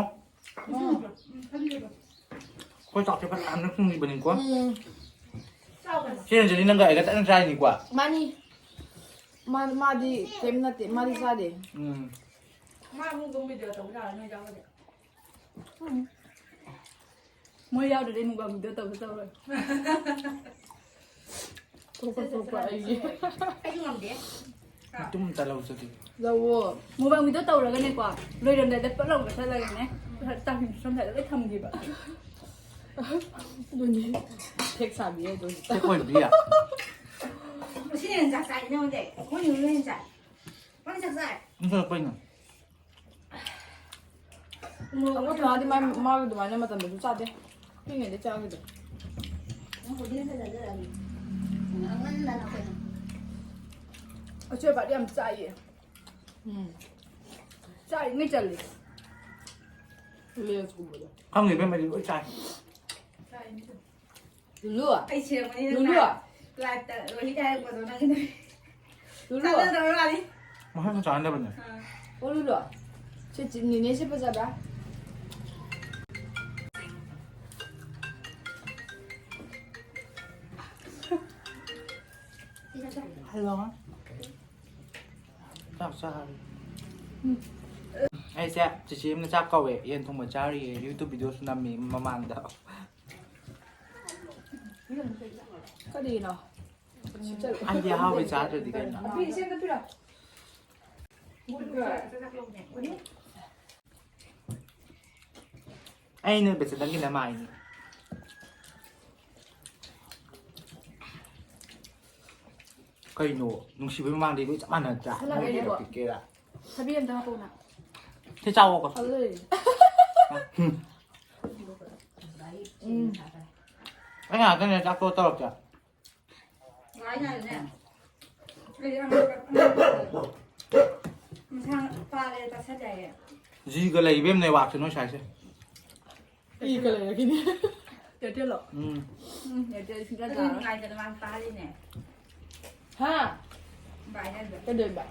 ꯑꯩꯈꯣꯏ ꯆꯥꯛꯁꯦ ꯐꯅꯌꯥꯝꯗꯤ ꯊꯨꯝꯈꯤꯕꯅꯤꯀꯣ꯫ ꯎꯝ꯫ ꯁꯤ ꯑꯟꯖꯂꯤ ꯅꯪꯒ ꯑꯩꯒ ꯇꯪ ꯆꯥꯏꯅꯤꯀꯣ꯫ ꯃꯥꯅꯤ꯫ ꯃꯥ-, ꯃꯥꯗꯤ ꯀꯩꯝ ꯅꯠꯇꯦ, ꯃꯥꯗꯤ ꯆꯥꯗꯦ꯫ ꯎꯝ꯫ ꯃꯥ ꯑꯃꯨꯛ ꯑꯗꯨꯝ video ꯇꯧꯕ ꯌꯥꯔꯣꯏ ꯅꯣꯏ ꯆꯥꯕꯗꯤ꯫ ꯎꯝ꯫ ꯃꯣꯏ ꯌꯥꯎꯗ꯭ꯔꯗꯤ ꯑꯩ mukbang video ꯇꯧꯁꯨ ꯇꯧꯔꯣꯏ꯫ ꯊꯣꯛꯄ ꯊꯣꯛꯄ ꯑꯩꯒꯤ꯫ ꯑꯩꯁꯨ ꯉꯝꯗꯦ꯫ ꯃꯇꯨꯝ ꯑꯝꯇ ꯂꯧꯖꯒꯦ꯫ ꯂꯧꯋꯣ꯫ ꯃꯨꯛꯕꯥꯡ ꯚꯤꯗꯤꯑꯣ ꯇꯧꯔꯒꯅꯦꯀꯣ, ꯂꯣꯏꯔꯝꯗꯥꯏꯗ ꯄꯠ ꯂꯥꯎ ꯆꯠꯂꯒꯅꯦ, ꯆꯥꯛꯁꯤꯡ ꯁꯣꯝ ꯁꯥꯏꯗ ꯂꯣꯏ ꯊꯝꯈꯤꯕ꯫ ꯑꯗꯨꯅꯤ꯫ ꯐꯦꯛ ꯁꯥꯕꯤ ꯍꯥꯏꯗꯣ ꯍꯧꯖꯤꯛ꯫ ꯐꯦꯛ ꯑꯣꯏꯕꯤ꯫ ꯁꯤꯅ ꯍꯦꯟꯅ ꯆꯥꯛ ꯆꯥꯏ ꯅꯉꯣꯟꯗꯩ꯫ ꯃꯣꯏꯅ ꯍꯦꯟꯅ ꯆꯥꯏ꯫ ꯃꯣꯏꯅ ꯆꯥꯛ ꯆꯥꯏ꯫ ꯅꯪ ꯀꯩꯅꯣ? ꯑꯩꯈꯣꯏ ꯃꯥꯗꯤ ꯃꯥ-, ꯃꯥꯒꯤ ꯑꯗꯨꯃꯥꯏꯅ ꯃꯇꯝꯗꯁꯨ ꯆꯥꯗꯦ꯫ ꯄꯤꯛꯏꯉꯩꯗꯩ ꯆꯥꯈꯤꯗꯦ꯫ ꯅꯪ ꯈꯨꯖꯤꯟ ꯐꯖꯗ꯭ꯔꯕꯅꯤ꯫ ꯑꯉꯟꯕꯅ ꯀꯩꯅꯣ? ꯑꯆꯣꯏ ꯑꯄꯥꯗꯤ ꯌꯥꯝ ꯆꯥꯏꯌꯦ꯫ ꯎꯝ꯫ ꯆꯥꯔꯤꯉꯩ ꯆꯜꯂꯤ꯫ ꯂꯦꯁꯀꯨꯝꯕꯗꯣ꯫ ꯈꯪꯗꯦ, ꯏꯕꯦꯝꯃ, ꯑꯩꯗꯤ ꯂꯣꯏ ꯆꯥꯏ꯫ ꯆꯥꯔꯤꯉꯩ ꯆꯜꯂꯤ꯫ ꯂꯨꯂꯨ꯫ ꯑꯩ ꯁꯤꯔꯝꯃꯅꯤ ꯅꯪ ꯂꯨꯂꯨ꯫ ꯂꯥꯏꯐ-, ꯂꯥꯏꯐꯇ ꯔꯣꯍꯤ ꯍꯥꯏꯔꯛꯄꯗꯣ ꯅꯪꯒꯤꯗꯣ꯫ ꯂꯨꯂꯨ꯫ ꯆꯥꯟꯅꯗꯕꯩ ꯋꯥꯅꯤ꯫ ꯃꯁꯛꯁꯨ ꯆꯥꯟꯅꯗꯕꯅꯦ꯫ ꯑꯥ꯫ ꯑꯣ, ꯂꯨꯂꯨ꯫ ꯁꯤ ꯆꯤ-, ꯅꯦꯅꯦꯁꯦ ꯐꯖꯕ꯭ꯔꯥ? ꯍꯜꯂꯣ꯫ ꯆꯥꯛ ꯆꯥꯔꯦ꯫ ꯎꯝ꯫ ꯑꯩꯁꯦ ꯆꯤꯆꯦ ꯑꯃꯅ ꯆꯥꯛ ꯀꯧꯋꯦ, ꯌꯦꯟ ꯊꯣꯡꯕ ꯆꯥꯔꯤꯌꯦ, YouTube ꯚꯤꯗꯤꯑꯣꯁꯨ ꯅꯝꯃꯤ ꯃꯃꯥꯡꯗ꯫ ꯀꯔꯤꯅꯣ? ꯑꯩꯗꯤ ꯑꯍꯥꯎꯕ ꯆꯥꯗ꯭ꯔꯗꯤ ꯀꯩꯅꯣ? ꯑꯕꯤ, ꯏꯆꯦ ꯑꯝꯇ ꯄꯤꯔꯛꯑꯣ꯫ ꯑꯩꯅ ꯕꯦꯆꯦꯂꯔꯒꯤ ꯅꯃꯥꯏꯅꯤ꯫ ꯀꯩꯅꯣ? ꯅꯨꯡꯁꯤꯕꯩ ꯃꯃꯥꯡꯗ ꯂꯣꯏ ꯆꯞ ꯃꯥꯟꯅꯗ꯭ꯔꯥ? ꯁꯂꯥꯠ ꯅꯪꯒꯤꯔ ꯂꯩꯔꯤꯕꯣ? ꯄꯤꯛꯀꯦꯔꯥ? ꯊꯕꯤ ꯑꯝꯇ ꯍꯥꯞꯄꯛꯎꯅ꯫ ꯁꯤ ꯆꯥꯎꯑꯣ꯫ ꯐꯖꯩ꯫ ꯎꯝ꯫ ꯑꯩ ꯉꯥꯛꯇꯅꯦ ꯆꯥꯛ ꯇꯣꯛꯑ ꯇꯧꯔꯛꯀꯦ꯫ ꯉꯥꯏ ꯉꯥꯏꯅꯦ꯫ ꯑꯩ ꯑꯉꯥꯡ, ꯑꯉꯥꯡ ꯃꯁꯥ ꯄꯥꯔꯦ ꯆꯥꯁꯜꯂꯦ ꯍꯥꯏꯌꯦ꯫ ꯖꯤꯒ ꯂꯩꯕ ꯅꯦꯠꯋꯥꯛꯁꯦ ꯅꯣꯏ ꯁ꯭ꯋꯥꯏꯁꯦ꯫ ꯏꯒ ꯂꯩꯔꯛꯈꯤꯅꯤ꯫ ꯑꯦꯌꯥꯔꯇꯦꯜꯂꯣ? ꯎꯝ꯫ ꯎꯝ, ꯑꯦꯌꯥꯔꯇꯦꯜ ꯁꯨꯡꯆꯠ ꯑꯗꯨ ꯆꯥꯔꯣꯏ꯫ ꯅꯨꯡꯉꯥꯏꯇꯅ ꯃꯥꯅ ꯄꯥꯔꯤꯅꯦ꯫ ꯍꯥ? ꯚꯥꯏ ꯍꯥꯏꯕ꯫ ꯀꯩꯗꯧꯔꯤꯕ?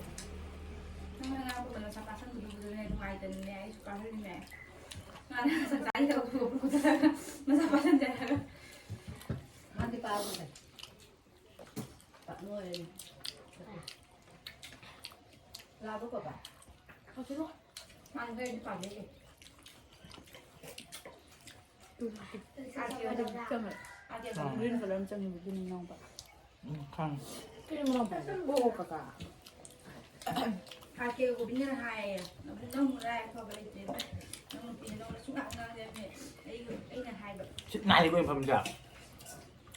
ꯅꯪꯅ ꯉꯥꯡꯕꯗꯣ ꯅꯁꯥ ꯄꯥꯁꯟꯕꯗꯨꯕꯨꯗꯨꯅꯦ ꯅꯨꯡꯉꯥꯏꯇꯅꯅꯦ ꯑꯩꯁꯨ ꯄꯥꯍꯜꯂꯤꯅꯦ꯫ ꯃꯥꯅ ꯆꯥꯛ ꯆꯥꯔꯤ ꯇꯧꯕꯗꯨ ꯃꯁꯥ ꯄꯥꯁꯟꯗꯦ ꯍꯥꯏꯕ꯫ ꯃꯥꯗꯤ ꯄꯥꯕ ꯐꯩ꯫ ꯄꯥꯛꯅꯣꯏꯔꯦ꯫ ꯂꯥꯕ ꯀꯣꯕ? ꯍꯧꯖꯤꯛꯂꯣ꯫ ꯃꯥꯅ ꯈꯔꯗꯤ ꯄꯥꯖꯩꯌꯦ꯫ ꯆꯪꯉꯦ꯫ ꯒ꯭ꯔꯤꯟ ꯀꯂꯔ ꯑꯃ ꯆꯪꯉꯦꯕ, ꯑꯗꯨꯅꯤ ꯏꯅꯥꯎꯄꯥ꯫ ꯎꯝ, ꯈꯪꯉꯦ꯫ ꯀꯔꯤ ꯃꯅꯥꯎꯄꯥ? ꯑꯣ, ꯀꯀꯥ꯫ ꯍꯥꯠꯀꯦ ꯒꯣꯕꯤꯟꯗꯅ ꯍꯥꯏꯌꯦ꯫ ꯅꯪ ꯅꯔꯥꯏ ꯑꯐꯕ ꯂꯩꯇꯦ꯫ ꯅꯪ ꯅꯨꯄꯤꯅ ꯅꯉꯣꯟꯗ ꯁꯨꯡꯉꯥꯡ ꯉꯥꯡꯗꯦ꯫ ꯑꯩ, ꯑꯩꯅ ꯍꯥꯏꯕ꯫ ꯁꯤꯠ ꯅꯥꯜꯂꯤꯀꯣ ꯃꯐꯝꯁꯦ꯫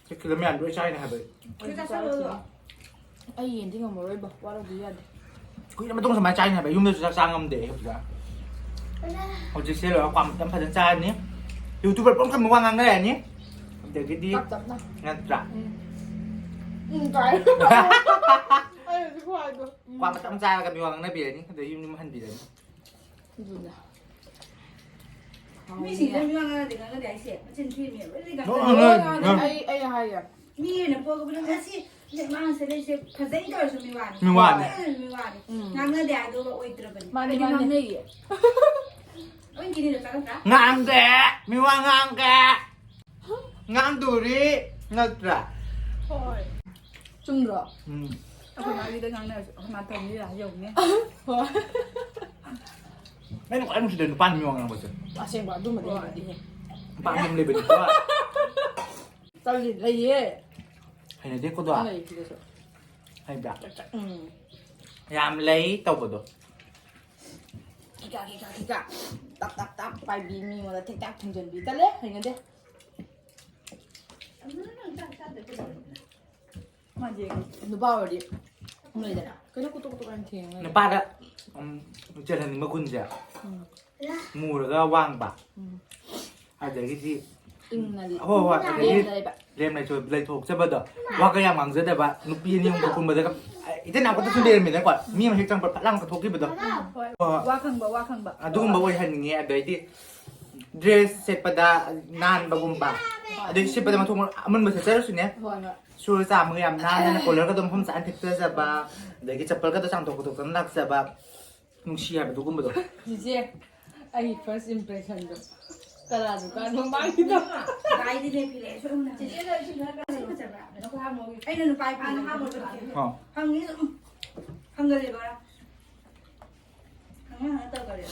ꯁꯤ ꯀꯤꯂꯣ ꯃꯌꯥꯝꯗꯣ ꯂꯣꯏ ꯆꯥꯏꯅꯦ ꯍꯥꯏꯕ ꯑꯩ꯫ ꯅꯪ ꯆꯥꯁꯜꯂꯣ ꯑꯗꯣ꯫ ꯑꯩ ꯌꯦꯟꯗꯤ ꯉꯝꯃꯔꯣꯏꯕ, ꯋꯥꯔꯧꯕꯤ ꯌꯥꯗꯦ꯫ ꯀꯨꯏꯔ ꯃꯇꯨꯡ ꯁꯨꯃꯥꯏꯅ ꯆꯥꯏꯅꯦ ꯍꯥꯏꯕ ꯑꯩ꯫ ꯌꯨꯝꯗꯁꯨ ꯆꯥꯛ ꯆꯥ ꯉꯝꯗꯦ ꯑꯩ ꯍꯧꯖꯤꯛ꯫ ꯍꯧꯖꯤꯛꯁꯦ ꯂꯣꯏꯔꯒ ꯀ꯭ꯋꯥ ꯃꯇꯝ ꯐꯖꯅ ꯆꯥꯔꯅꯤ꯫ YouTuber ꯄꯨꯝꯈꯪ ꯋꯥ ꯉꯥꯡꯅꯔꯅꯤ꯫ ꯑꯗꯒꯤꯗꯤ ꯇꯞ ꯇꯞꯅ꯫ ꯅꯠꯇ꯭ꯔꯥ? ꯎꯝ꯫ ꯎꯝ, ꯇꯥꯏ꯫ ꯑꯩ ꯍꯧꯖꯤꯛ ꯈꯨꯍꯥꯏꯗꯣ꯫ ꯎꯝ꯫ ꯀ꯭ꯋꯥ ꯃꯇꯝ ꯆꯥꯔꯒ ꯃꯤ ꯋꯥ ꯉꯥꯡꯅꯕꯤꯔꯅꯤ꯫ ꯑꯗꯩ ꯌꯨꯝ ꯌꯨꯝ ꯍꯟꯕꯤꯔꯅꯤ꯫ ꯑꯗꯨꯅꯦ꯫ ꯃꯤꯁꯤꯡꯁꯦ ꯃꯤ ꯋꯥ ꯉꯥꯡꯅꯗꯦ, ꯉꯥꯡꯅꯗꯦ ꯍꯥꯏꯁꯦ ꯃꯆꯤꯟ ꯊꯤꯔꯤꯅꯦ꯫ ꯂꯣꯏꯅ ꯉꯥꯡꯅꯩ꯫ ꯉꯥꯡꯅꯩ, ꯉꯥꯡꯅꯩ꯫ ꯑꯩ, ꯑꯩ ꯍꯥꯏꯒꯦ꯫ ꯃꯤ ꯑꯣꯏꯅ ꯄꯣꯛꯑꯒ ꯅꯪ ꯉꯁꯤ ꯃꯥꯅ ꯁꯦꯠꯂꯛꯏꯁꯦ ꯐꯖꯩ ꯇꯧꯔꯁꯨ ꯃꯤ ꯋꯥꯅꯤ꯫ ꯃꯤ ꯋꯥꯅꯤ꯫ ꯐꯖꯩ ꯇꯧꯔꯁꯨ ꯃꯤ ꯋꯥꯅꯤ꯫ ꯎꯝ꯫ ꯉꯥꯡꯅꯗꯦ ꯍꯥꯏꯗꯣ ꯑꯣꯏꯗ꯭ꯔꯕꯅꯤ꯫ ꯃꯥꯅꯦ, ꯑꯩꯗꯤ ꯃꯥꯅꯦ꯫ ꯉꯥꯡꯅꯩꯌꯦ꯫ ꯂꯣꯏ ꯀꯤꯅꯤꯗ ꯆꯥꯒꯗ꯭ꯔꯥ? ꯉꯥꯡꯗꯦ꯫ ꯃꯤ ꯋꯥ ꯉꯥꯡꯗꯦ꯫ ꯉꯥꯡꯗꯣꯔꯤ ꯅꯠꯇ꯭ꯔꯥ? ꯍꯣꯏ꯫ ꯆꯨꯝꯗ꯭ꯔꯣ? ꯎꯝ꯫ ꯑꯩꯈꯣꯏ ꯃꯥꯒꯤꯗ ꯉꯥꯡꯅꯔꯁꯨ ꯑꯩꯈꯣꯏ ꯃꯥ ꯇꯧꯅꯤ ꯌꯥ ꯌꯧꯅꯤ꯫ ꯍꯣꯏ꯫ ꯑꯩꯅ ꯈ꯭ꯋꯥꯏ ꯅꯨꯡꯁꯤꯗꯕ ꯅꯨꯄꯥꯅ ꯃꯤ ꯋꯥ ꯉꯥꯡꯕꯁꯦ꯫ ꯑꯁꯦꯡꯕ ꯑꯗꯨꯃꯗꯤ ꯍꯣꯏ꯫ ꯍꯩꯅꯗꯦꯍꯦ꯫ ꯅꯨꯄꯥ ꯑꯃ ꯂꯩꯕꯅꯤꯀꯣ꯫ ꯇꯜꯂꯤ, ꯂꯩꯌꯦ꯫ ꯍꯩꯅꯗꯦꯀꯣ ꯑꯗꯣ? ꯂꯩ ꯁꯤꯗꯁꯨ꯫ ꯍꯩꯕ꯭ꯔꯥ? ꯆꯥꯛ ꯆꯥꯛ, ꯎꯝ꯫ ꯌꯥꯝ ꯂꯩ ꯇꯧꯕꯗꯣ꯫ ꯈꯤꯀꯥ, ꯈꯤꯀꯥ, ꯈꯤꯀꯥ꯫ ꯇꯞ, ꯇꯞ, ꯇꯞ ꯄꯥꯏꯕꯤ, ꯃꯤꯉꯣꯟꯗ ꯊꯦꯛ ꯊꯥꯛ ꯊꯦꯡꯖꯟꯕꯤ꯫ ꯇꯜꯂꯦ, ꯍꯩꯅꯗꯦ꯫ ꯃꯥꯗꯤ ꯅꯨꯄꯥ ꯑꯣꯏꯔꯗꯤ ꯂꯩꯗꯅ꯫ ꯀꯩꯅꯣ ꯀꯨꯇꯨꯛ ꯀꯨꯇꯨꯛ ꯌꯥꯝ ꯊꯦꯡꯉꯦ꯫ ꯅꯨꯄꯥꯗ, ꯎꯝ, ꯆꯦꯜꯍꯟꯅꯤꯡꯕ ꯒꯨꯟꯁꯦ꯫ ꯎꯝ꯫ ꯃꯨꯔꯒ ꯋꯥꯡꯕ꯫ ꯎꯝ꯫ ꯑꯗꯒꯤꯗꯤ ꯏꯪꯅ ꯍꯣꯏ, ꯍꯣꯏ, ꯑꯗꯒꯤ ꯂꯦꯝꯅ ꯂꯩꯕ꯫ ꯂꯦꯝꯅ ꯂꯩꯊꯣꯛ-, ꯂꯩꯊꯣꯛꯆꯕꯗꯣ꯫ ꯋꯥꯒ ꯌꯥꯝ ꯉꯥꯡꯖꯗꯕ꯫ ꯅꯨꯄꯤ ꯑꯅꯤ ꯑꯍꯨꯝ ꯀꯨꯝꯕꯗꯒ, ꯑ, ꯏꯊꯟ ꯉꯥꯛꯇ ꯁꯨꯝ ꯂꯩꯔꯝꯃꯤꯅꯀꯣ꯫ ꯃꯤ ꯑꯃ ꯍꯦꯛ ꯆꯪꯕ ꯐꯠ ꯂꯥꯎꯅ ꯀꯠꯊꯣꯛꯈꯤꯕꯗꯣ꯫ ꯍꯣꯏ, ꯍꯣꯏ꯫ ꯋꯥ ꯈꯪꯕ, ꯋꯥ ꯈꯪꯕ꯫ ꯑꯗꯨꯒꯨꯝꯕ ꯑꯣꯏꯍꯟꯅꯤꯡꯉꯦ꯫ ꯑꯗꯩꯗꯤ dress ꯁꯦꯠꯄꯗ ꯅꯥꯟꯕꯒꯨꯝꯕ꯫ ꯍꯣꯏ꯫ ꯑꯗꯩ ꯁꯦꯠꯄꯗ ꯃꯊꯣꯡ ꯑꯃꯨꯟꯕ ꯁꯦꯠꯆꯔꯁꯨꯅꯦ꯫ ꯍꯣꯏ, ꯍꯣꯏ꯫ ꯁꯣꯔ ꯆꯥꯝꯃꯒ ꯌꯥꯝ ꯅꯥꯟꯅ, collar ꯒꯗꯣ ꯃꯐꯝ ꯆꯥꯅ ꯊꯦꯛꯆꯖꯕ, ꯑꯗꯒꯤ ꯆꯄꯜꯒꯗꯣ ꯆꯥꯝꯊꯣꯛ ꯈꯣꯠꯇꯣꯛꯇꯅ ꯂꯥꯛꯆꯕ, ꯅꯨꯡꯁꯤ ꯍꯥꯏꯕꯗꯨꯒꯨꯝꯕꯗꯣ꯫ ꯆꯤꯆꯦ, ꯑꯩ first impression ꯗꯣ ꯀꯅꯥ ꯗꯨꯀꯥꯟ ꯃꯃꯥꯡꯒꯤꯗꯣ? ꯀꯥꯏꯗꯩꯅꯦ ꯐꯤꯔꯦ? ꯁꯣꯝꯅ ꯆꯤꯆꯦ, ꯅꯪ ꯁꯤ ꯈꯔ ꯀꯥꯟꯅ ꯐꯖꯕ꯭ꯔꯥ? ꯅꯈꯣꯏ ꯍꯥꯡꯉꯣ꯫ ꯑꯩꯅ ꯅꯨꯄꯥ ꯐꯥꯅ ꯍꯥꯡꯉꯣ꯫ ꯑꯥ꯫ ꯍꯪꯉꯤ ꯑꯗꯨꯝ꯫ ꯍꯪꯒꯜꯂꯦꯕ꯫ ꯍꯪꯉ ꯍꯪꯉ ꯇꯧꯒꯜꯂꯦ꯫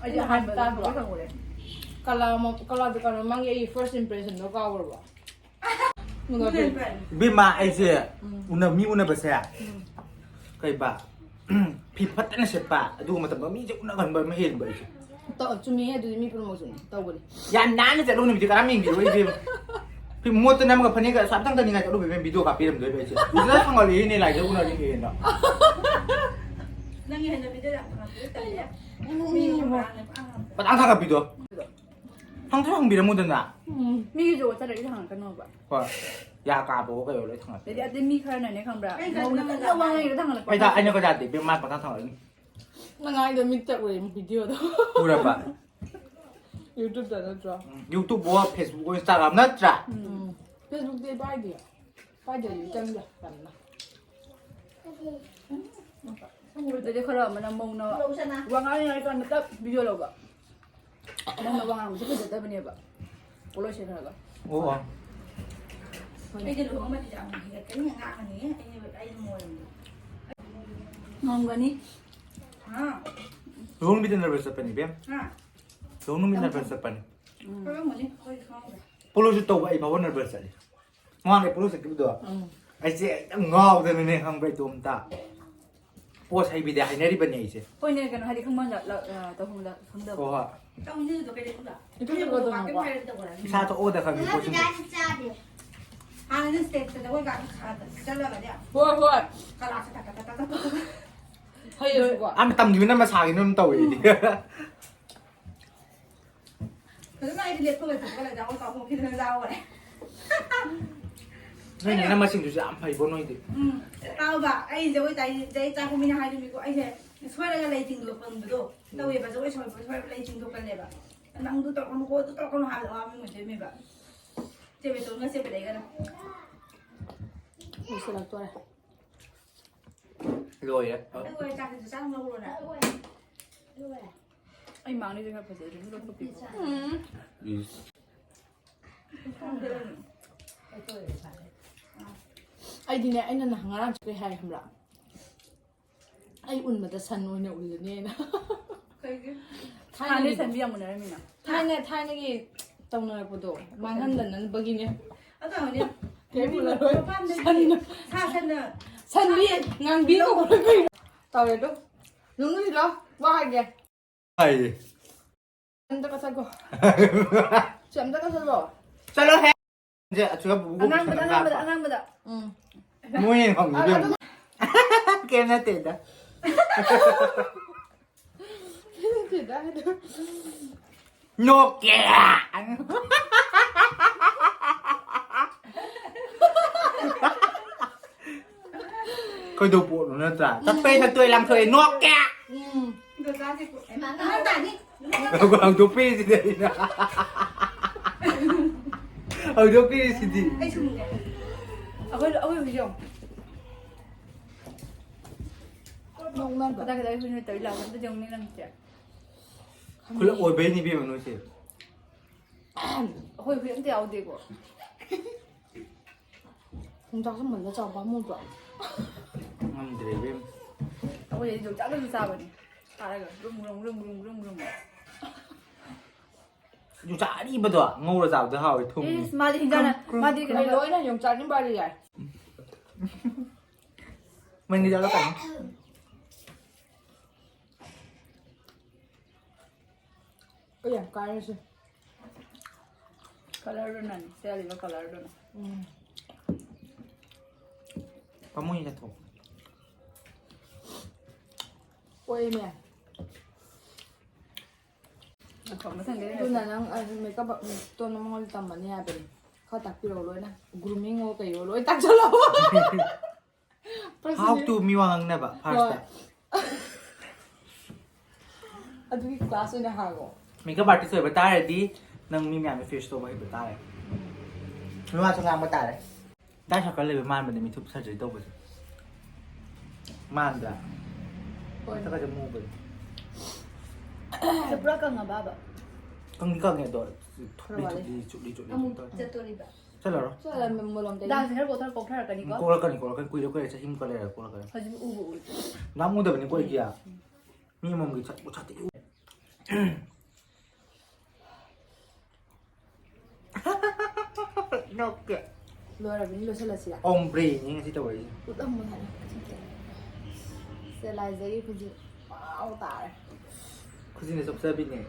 ꯑꯩꯗꯤ ꯑꯍꯥꯟꯕ ꯇꯥꯕ꯭ꯔꯣ? ꯀꯂꯥ ꯃ-, ꯀꯂꯥ ꯗꯨꯀꯥꯟ ꯃꯃꯥꯡꯒꯤ ꯑꯩꯒꯤ first impression ꯗꯣ ꯀꯥꯎꯔꯕꯣ? ꯎꯅꯕ꯫ ꯏꯕꯦꯝꯃ, ꯑꯩꯁꯦ ꯎꯝ꯫ ꯎꯅ-, ꯃꯤ ꯎꯅꯕꯁꯦ ꯎꯝ꯫ ꯀꯩꯕ? ꯐꯤ ꯐꯠꯇꯅ ꯁꯦꯠꯄ, ꯑꯗꯨꯒ ꯃꯇꯝꯗ ꯃꯤꯁꯦ ꯎꯅꯒꯟꯕ ꯑꯃ ꯍꯦꯟꯕ ꯑꯩꯁꯦ꯫ ꯇꯧ- ꯆꯨꯝꯃꯤꯍꯦ, ꯑꯗꯨꯗꯤ ꯃꯤ ꯄꯨꯝꯅꯃꯛꯁꯨꯅꯤ ꯇꯧꯕꯅꯤ꯫ ꯌꯥꯝ ꯅꯥꯟꯅ ꯆꯠꯂꯨ ꯅꯨꯃꯤꯠꯇꯤ ꯀꯅꯥꯝ ꯌꯦꯡꯕꯤꯔꯣꯏ ꯏꯕꯦꯝꯃ꯫ ꯐꯤ ꯃꯣꯠꯇ ꯅꯝꯃꯒ ꯐꯅꯦꯛꯀ ꯁ꯭ꯋꯥꯏ ꯇꯪ ꯇꯅꯤꯡꯉꯥꯏ ꯆꯠꯂꯨꯕ ꯏꯕꯦꯝꯃ, ꯚꯤꯗꯤꯑꯣ ꯀꯥꯞꯄꯤꯔꯝꯗꯣꯏꯕ ꯑꯩꯁꯦ꯫ ꯎꯖꯅ ꯁꯪꯍꯜꯂꯤꯅꯦ ꯂꯥꯏꯖ ꯎꯅꯔꯤꯅꯦꯅ꯫ ꯅꯪꯒꯤ ꯍꯦꯟꯅ ꯚꯤꯗꯤꯑꯣ ꯌꯥꯝ ꯊꯥꯒꯠꯄꯗꯤ ꯇꯜꯂꯦ꯫ ꯃꯤ ꯃꯃꯥꯡꯗ ꯄꯪꯍꯥꯡ ꯍꯥꯡꯕ꯫ ꯄꯪꯊꯥ ꯊꯥꯒꯠꯄꯤꯗꯣ꯫ ꯍꯪꯁꯨ ꯍꯪꯕꯤꯔꯝꯃꯨꯗꯅ꯫ ꯎꯝ, ꯃꯤꯒꯤ ꯖꯣꯒ ꯆꯠꯂꯗꯤ ꯍꯪꯉꯛꯀꯅꯣꯕ꯫ ꯍꯣꯏ꯫ ꯌꯥ ꯀꯥꯕꯒ ꯀꯩ ꯑꯣꯏ ꯂꯣꯏ ꯊꯥꯒꯠꯄꯤ꯫ ꯑꯗꯩꯗꯤ ꯑꯗꯩ ꯃꯤ ꯈꯔꯅꯅꯦ ꯈꯪꯕ꯭ꯔꯥ? ꯑꯩ ꯃꯧꯅ ꯈꯪꯗꯦ꯫ ꯀꯟꯅ ꯋꯥ ꯉꯥꯡꯉꯤꯗꯣ ꯊꯥꯡꯒꯠꯂꯛꯄ꯫ ꯑꯩꯗ ꯑꯩꯅ ꯀꯣꯏꯗꯥꯗꯦ ꯏꯕꯦꯝꯃ ꯃꯥ ꯄꯪꯊꯥ ꯊꯥꯒꯠꯂꯤ꯫ ꯅꯪ ꯍꯥꯏꯗꯣ ꯃꯤꯠꯇ ꯎꯔꯦ ꯚꯤꯗꯤꯑꯣꯗꯣ꯫ ꯎꯔꯕ? ꯌꯨꯇ꯭ꯌꯨꯕꯇ ꯅꯠꯇ꯭ꯔꯣ? ꯎꯝ, ꯌꯨꯇ꯭ꯌꯨꯕ ꯑꯣ ꯐꯦꯁꯕꯨꯛ ꯑꯣ ꯏꯟꯁꯇꯥꯒ꯭ꯔꯥꯝ ꯅꯠꯇ꯭ꯔꯥ? ꯎꯝ꯫ ꯐꯦꯁꯕꯨꯛꯇꯤ ꯑꯩ ꯄꯥꯏꯗꯦ꯫ ꯄꯥꯏꯗ꯭ꯔꯗꯤ ꯆꯪꯗꯦ ꯌꯥꯝꯅ꯫ ꯑꯗꯩꯗꯤ ꯈꯔ ꯑꯃꯅ ꯃꯧꯅ ꯋꯥ ꯉꯥꯡꯉꯤꯉꯩ ꯀꯥꯟꯗ ꯇꯞ ꯚꯤꯗꯤꯑꯣ ꯂꯧꯕ꯫ ꯃꯧꯅ ꯋꯥ ꯉꯥꯡꯕꯁꯦ ꯐꯖꯗꯕꯅꯦꯕ꯫ ꯄꯣꯠꯂꯣꯏ ꯁꯦꯠꯈ꯭ꯔꯒ꯫ ꯑꯣ꯫ ꯑꯩꯗꯤ ꯂꯨꯍꯣꯡꯕꯗꯤ ꯌꯥꯝ ꯍꯦꯛꯇꯅꯤ ꯉꯥꯡꯉꯅꯤ ꯑꯩ ꯑꯩ ꯃꯣꯏꯔꯝꯗꯤ꯫ ꯉꯝꯒꯅꯤ꯫ ꯍꯥ? ꯂꯨꯍꯣꯡꯕꯤꯗ ꯅꯔꯚꯁ ꯆꯠꯄꯅꯤ ꯏꯕꯦꯝ꯫ ꯍꯥ? ꯂꯨꯍꯣꯡ ꯅꯨꯃꯤꯠ ꯅꯔꯚꯁ ꯆꯠꯄꯅꯤ꯫ ꯎꯝ꯫ ꯈꯪꯉꯝꯒꯅꯤ ꯑꯩꯈꯣꯏꯗꯤ ꯈꯪꯍꯧꯗ꯭ꯔꯦ꯫ ꯄꯣꯠꯂꯣꯏꯁꯨ ꯇꯧꯕ ꯑꯩ ꯐꯥꯎꯕ ꯅꯔꯚꯁ ꯆꯠꯂꯤ꯫ ꯃꯃꯥꯡꯗ ꯄꯣꯠꯂꯣꯏ ꯆꯠꯈꯤꯕꯗꯣ ꯎꯝ꯫ ꯑꯩꯁꯦ ꯌꯥꯝ ꯉꯥꯎꯗꯅꯅꯦ ꯈꯪꯕ꯭ꯔꯥ ꯏꯇꯣꯝꯇ꯫ ꯄꯣꯁ ꯍꯩꯕꯤꯗꯦ ꯍꯥꯏꯅꯔꯤꯕꯅꯦ ꯑꯩꯁꯦ꯫ ꯍꯣꯏꯅꯦ ꯀꯩꯅꯣ ꯍꯥꯏꯗꯤ ꯈꯪꯕ ꯇꯧꯐꯝꯗ ꯈꯪꯗꯕ꯫ ꯍꯣꯏ ꯍꯣꯏ꯫ ꯇꯧꯅꯤꯗꯣ ꯀꯩꯗꯧꯕ? ꯏꯇꯣꯝꯇ ꯇꯧꯔꯒ ꯇꯧꯅꯤꯡꯕ꯫ ꯀꯩꯝ ꯍꯥꯏꯔꯗꯤ ꯇꯧꯔꯣꯏ꯫ ꯏꯁꯥ ꯊꯣꯛꯑꯣꯗ ꯈꯪꯉꯤ ꯄꯣꯠꯁꯤꯡꯗꯣ꯫ ꯍꯥꯟꯅꯗꯤ ꯁ꯭ꯇꯦꯖꯇ ꯖꯒꯣꯏ ꯀꯥ ꯆꯠꯂꯒꯅꯦ꯫ ꯍꯣꯏ ꯍꯣꯏ꯫ ꯀꯂꯥꯁꯦ ꯇꯛ ꯇꯛ ꯇꯛ ꯇꯛ ꯇꯛ꯫ ꯍꯩꯔꯁꯨꯀꯣ꯫ ꯑꯥ ꯇꯝꯈꯤꯕꯅ ꯃꯁꯥꯒꯤꯅ ꯑꯗꯨꯝ ꯇꯧꯋꯦ ꯑꯩꯗꯤ꯫ ꯐꯖꯅ ꯑꯩꯗꯤ ꯂꯦꯞꯊꯣꯛꯑꯒ ꯆꯠꯄꯒ ꯂꯩꯖꯥꯍꯧ ꯆꯥꯎꯊꯣꯛꯈꯤꯗꯅ ꯆꯥꯍꯧꯔꯦ꯫ ꯅꯣꯏ ꯅꯤꯅꯝꯃꯁꯤꯡꯗꯨꯁꯨ ꯌꯥꯝ ꯐꯩꯕꯣ ꯅꯣꯏꯗꯤ꯫ ꯎꯝ꯫ ꯇꯥꯎꯕ ꯑꯩ ꯖꯒꯣꯏ ꯇꯥꯏ ꯖꯒꯣꯏ ꯆꯥꯛꯄ ꯃꯤꯅ ꯍꯥꯏꯗꯣꯏꯅꯤꯀꯣ ꯑꯩꯁꯦ ꯁꯣꯏꯔꯒ ꯂꯩ ꯆꯤꯡꯗꯣꯛꯄꯗꯣ ꯇꯧꯋꯦꯕ꯫ ꯖꯒꯣꯏ ꯁꯣꯏꯕ ꯁꯣꯏꯕ ꯂꯩ ꯆꯤꯡꯗꯣꯛꯀꯜꯂꯦꯕ꯫ ꯅꯪꯗꯨ ꯇꯧꯔꯛꯀꯅꯨꯀꯣ ꯑꯗꯨ ꯇꯧꯔꯛꯀꯅꯨ ꯍꯥꯏꯕꯗ ꯑꯋꯥꯕ ꯑꯣꯏꯗꯣꯏꯅꯦꯕ꯫ ꯆꯦ ꯕꯦꯇꯣꯟꯒ ꯆꯦ ꯕꯦꯂꯩꯒꯅ꯫ ꯂꯣꯏꯁꯤꯜꯂꯛꯇꯣꯔꯦ꯫ ꯂꯣꯏꯔꯦ꯫ ꯑꯗꯨꯒ ꯆꯥꯛꯁꯤꯁꯨ ꯆꯥꯛ ꯂꯧꯔꯣꯅ꯫ ꯑꯩ ꯃꯥꯡꯅꯤꯁꯦ ꯈꯔ ꯐꯖꯗ꯭ꯔꯦ ꯁꯤ ꯂꯧꯊꯣꯛꯄꯤꯌꯨ꯫ ꯏꯁ꯫ ꯑꯩꯗꯤꯅꯦ ꯑꯩꯅ ꯅꯍꯥꯟ ꯉꯔꯥꯡꯁꯨ ꯀꯩ ꯍꯥꯏ ꯈꯪꯕ꯭ꯔꯥ? ꯑꯩ ꯎꯟꯕꯗ ꯁꯟ ꯑꯣꯏꯅ ꯎꯜꯂꯅꯤ ꯑꯩꯅ꯫ ꯀꯩꯒꯤ? ꯊꯥꯏꯅꯒꯤꯗꯣ꯫ ꯁꯟꯗꯤ ꯌꯥꯝ ꯎꯅꯔꯝꯃꯤꯅ꯫ ꯊꯥꯏꯅ ꯊꯥꯏꯅꯒꯤ ꯇꯧꯅꯔꯛꯄꯗꯣ ꯃꯥꯡꯍꯟꯗꯅꯕꯒꯤꯅꯦ꯫ ꯑꯗꯣ ꯍꯧꯖꯤꯛ ꯀꯩꯝ ꯎꯔꯔꯣꯏ꯫ ꯃꯄꯥꯟꯗꯒꯤ ꯁꯟꯅ꯫ ꯁꯥ ꯁꯟꯅ ꯁꯟꯗꯤ ꯉꯥꯡꯕꯤ ꯀꯧꯕ꯭ꯔꯥ ꯀꯩꯅꯣ? ꯇꯧꯔꯦ ꯑꯗꯨ꯫ ꯅꯨꯡꯉꯥꯏꯔꯣ? ꯋꯥ ꯍꯥꯏꯒꯦ꯫ ꯍꯥꯏꯌꯦ꯫ ꯑꯝꯇ ꯀꯛꯊꯠꯈꯣ꯫ ꯁꯤ ꯑꯝꯇ ꯀꯛꯊꯠꯂꯣ꯫ ꯆꯠꯂꯣꯍꯦ꯫ ꯁꯦ, ꯑꯆꯨꯒ ꯕꯨꯕꯨ ꯑꯉꯥꯡꯕꯗ, ꯕꯨꯕꯨ ꯑꯉꯥꯡꯕꯗ, ꯂꯥꯛꯄ꯫ ꯑꯉꯥꯡꯕꯗ꯫ ꯎꯝ꯫ ꯃꯣꯏ ꯌꯦꯡꯐꯝꯗꯨꯗꯤ ꯑꯗꯨ, ꯑꯗꯨꯝ꯫ ꯀꯩꯝ ꯅꯠꯇꯦꯗ꯫ ꯀꯩꯝ ꯅꯠꯇꯦꯗ, ꯑꯗꯨ꯫ ꯅꯣꯛꯀꯦ꯫ ꯀꯩꯗꯧ ꯄꯣꯠꯅꯣ ꯅꯠꯇ꯭ꯔꯥ? ꯆꯠꯄꯩ ꯆꯠꯇꯣꯏ ꯂꯥꯡꯊꯣꯛꯑꯦ, ꯅꯣꯛꯀꯦ꯫ ꯎꯝ꯫ ꯍꯧꯗꯣꯛꯄꯤꯔꯤꯁꯤꯗꯤ ꯑꯩꯅ꯫ ꯍꯧꯗꯣꯛꯄꯤꯔꯤꯁꯤꯗꯤ꯫ ꯑꯩ ꯁꯨꯝ ꯑꯩꯈꯣꯏ, ꯑꯩꯈꯣꯏ ꯍꯧꯖꯤꯛ ꯌꯦꯡꯉꯣ꯫ ꯅꯣꯛꯅꯕ꯫ ꯀꯗꯥꯏ ꯀꯗꯥꯏ ꯍꯨꯏꯅꯣ ꯇꯧꯔꯤ ꯂꯥꯎꯕ ꯑꯝꯇ ꯌꯦꯡꯉꯨꯅꯦ ꯅꯪꯁꯦ꯫ ꯈꯨꯂꯛ ꯑꯣꯏꯕꯩꯅꯤ ꯏꯕꯦꯝꯃ ꯅꯣꯏꯁꯦ꯫ ꯑꯩꯈꯣꯏ ꯍꯨꯏ ꯑꯝꯇ ꯌꯥꯎꯗꯦꯀꯣ꯫ ꯌꯣꯡꯆꯥꯛꯁꯨ ꯃꯨꯜꯂ ꯆꯥꯎ ꯄꯥꯝꯃꯨꯗ꯭ꯔꯣ? ꯉꯝꯗ꯭ꯔꯦ ꯏꯕꯦꯝꯃ꯫ ꯑꯩꯈꯣꯏꯗꯤ ꯌꯣꯡꯆꯥꯛꯇꯁꯨ ꯆꯥꯕꯅꯤ꯫ ꯐꯥꯔꯒ ꯔꯨꯝ, ꯔꯨꯝ, ꯔꯨꯝ꯫ ꯌꯣꯡꯆꯥꯛ ꯑꯔꯤꯕꯗꯣ ꯉꯧꯔ ꯆꯥꯕꯗ ꯍꯥꯎꯋꯦ, ꯊꯨꯝꯃꯤ꯫ ꯏꯁ, ꯃꯥꯗꯤ ꯍꯤꯟꯖꯥꯡꯅ-, ꯀ꯭ꯔꯨꯝ, ꯃꯥꯗꯤ ꯀ꯭ꯔꯨꯝ꯫ ꯀꯩꯅꯣ ꯂꯣꯏꯅ ꯌꯣꯡꯆꯥꯛꯅꯤ ꯕꯥꯔꯤ ꯌꯥꯏ꯫ ꯃꯅꯤꯗ ꯂꯥꯛꯀꯅꯤ꯫ ꯑꯩ ꯌꯥꯝ ꯀꯥꯏꯔꯁꯦ꯫ ꯀꯂꯔꯗꯨꯅꯅꯤ, ꯁꯦꯠꯂꯤꯕ ꯀꯂꯔꯗꯨꯅ꯫ ꯎꯝ꯫ ꯄꯥꯝꯃꯨꯏ ꯆꯠꯊꯣꯛ꯫ ꯀꯣꯏꯃꯦ꯫ ꯃꯊꯪꯗꯩ ꯑꯗꯨꯅ ꯅꯪ, ꯑ, ꯃꯦꯀꯞ ꯑꯥꯔꯇꯤꯁꯇꯣ ꯅꯉꯣꯟꯗ ꯇꯝꯃꯅꯤ ꯍꯥꯏꯕꯅꯤ꯫ ꯈꯔ ꯇꯥꯛꯄꯤꯔꯛꯑꯣ ꯂꯣꯏꯅ꯫ ꯒ꯭ꯔꯨꯃꯤꯡꯑꯣ ꯀꯩꯑꯣ ꯂꯣꯏ ꯇꯥꯛꯁꯜꯂꯛꯑꯣ꯫ How to ꯃꯤ ꯋꯥ ꯉꯥꯡꯅꯕ ꯐꯥꯔꯁꯇ꯫ ꯍꯣꯏ꯫ ꯑꯗꯨꯒꯤ ꯀ꯭ꯂꯥꯁ ꯑꯣꯏꯅ ꯍꯥꯡꯉꯣ꯫ ꯃꯦꯀꯞ ꯑꯥꯔꯇꯤꯁ ꯑꯣꯏꯕ ꯇꯥꯔꯗꯤ ꯅꯪ ꯃꯤ ꯃꯌꯥꯝꯒꯤ ꯐꯦꯁ ꯇꯧꯕ ꯍꯩꯕ ꯇꯥꯔꯦ꯫ ꯃꯤ ꯋꯥꯁꯨ ꯉꯥꯡꯕ ꯇꯥꯔꯦ꯫ ꯗꯥꯔꯛ ꯁꯔꯀꯜ ꯂꯩꯕ ꯃꯥꯟꯕꯅꯦ ꯃꯤꯊꯨꯞ ꯁꯔꯖꯔꯤ ꯇꯧꯕꯁꯦ꯫ ꯃꯥꯟꯗ꯭ꯔꯥ? ꯍꯣꯏ꯫ ꯃꯁꯛꯀꯁꯦ ꯃꯨꯕꯅꯦ꯫ ꯁꯤ ꯄꯨꯔꯥ ꯀꯪꯉꯕꯕ? ꯀꯪꯗꯤ ꯀꯪꯉꯦ ꯑꯗꯣ ꯊꯨꯞꯂꯤ ꯈꯔ ꯋꯥꯠꯂꯤ꯫ ꯊꯨꯞꯂꯤ ꯆꯨꯞꯂꯤ ꯆꯨꯞꯂꯤ ꯑꯃꯨꯛ ꯇꯧꯔꯦ꯫ ꯆꯠꯇꯣꯔꯤꯕ꯫ ꯆꯠꯂꯔꯣꯏ꯫ ꯆꯠꯂ ꯃꯣꯂꯣꯝ ꯇꯩ꯫ ꯗꯥꯟꯁ ꯈꯔ ꯀꯣꯛꯊꯔ-, ꯀꯣꯛꯊꯔꯛꯀꯅꯤꯀꯣ? ꯎꯝ, ꯀꯣꯛꯂꯛꯀꯅꯤ, ꯀꯣꯛꯂꯛꯀꯅꯤ꯫ ꯀꯨꯏꯔꯦ, ꯀꯨꯏꯔꯦ, ꯆꯍꯤ ꯑꯃꯨꯛꯀ ꯂꯩꯔꯒ ꯀꯣꯛꯂꯛꯀꯅꯤ꯫ ꯍꯧꯖꯤꯛ ꯎꯕꯨ ꯎꯗ꯭ꯔꯤ꯫ ꯌꯥꯝ ꯎꯗꯕꯅꯤꯀꯣ ꯑꯩꯒꯤ꯫ ꯃꯤ ꯑꯃꯃꯝꯒꯤ ꯁꯛ ꯁꯛꯇꯤ ꯎ-, ꯅꯣꯛꯀꯦ꯫ ꯂꯣꯏꯔꯕꯅꯤ, ꯂꯣꯏꯁꯤꯜꯂꯁꯤꯔ? ꯑꯣꯝꯕ꯭ꯔꯦꯅꯤ ꯉꯁꯤ ꯇꯧꯔꯛꯏꯁꯦ꯫ ꯎꯠꯂꯝꯃꯣ ꯍꯥꯏꯕ꯫ ꯂꯥꯏꯖꯒꯤ ꯈꯨꯖꯤꯟ꯫ ꯋꯥꯎ ꯇꯥꯔꯦ꯫ ꯈꯨꯖꯤꯟꯅ ꯆꯞꯆꯕꯤꯅꯦ꯫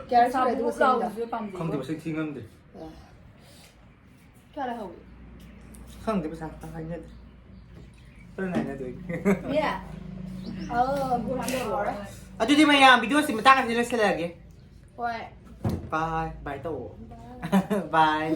ꯀꯌꯥꯔꯛ ꯁꯨꯔꯦ ꯑꯗꯨꯒ ꯁꯦꯝꯕ? ꯈꯪꯗꯦ, ꯃꯁꯤꯡ ꯊꯤ ꯉꯝꯗꯦ꯫ ꯀꯌꯥ ꯂꯩꯍꯧꯏ? ꯈꯪꯗꯦ, ꯄꯩꯁꯥ ꯈꯛꯇ ꯍꯥꯏꯅꯗꯦ꯫ ꯍꯣꯔꯦꯟ ꯍꯥꯏꯅꯗꯣꯏꯅꯦ꯫ ꯌꯦ꯫ ꯑꯧ, ꯒꯨꯔ ꯍꯥꯟꯅ ꯂꯧꯔꯦ꯫ ꯑꯗꯨꯗꯤ ꯃꯌꯥꯝ, ꯚꯤꯗꯤꯑꯣꯁꯤ ꯃꯇꯥꯡ ꯑꯁꯤꯗ ꯂꯣꯏꯁꯤꯜꯂꯛꯑꯒꯦ꯫ ꯍꯣꯏ꯫ ꯕꯥꯏ ꯕꯥꯏ ꯇꯧꯑꯣ꯫ ꯕꯥꯏ꯫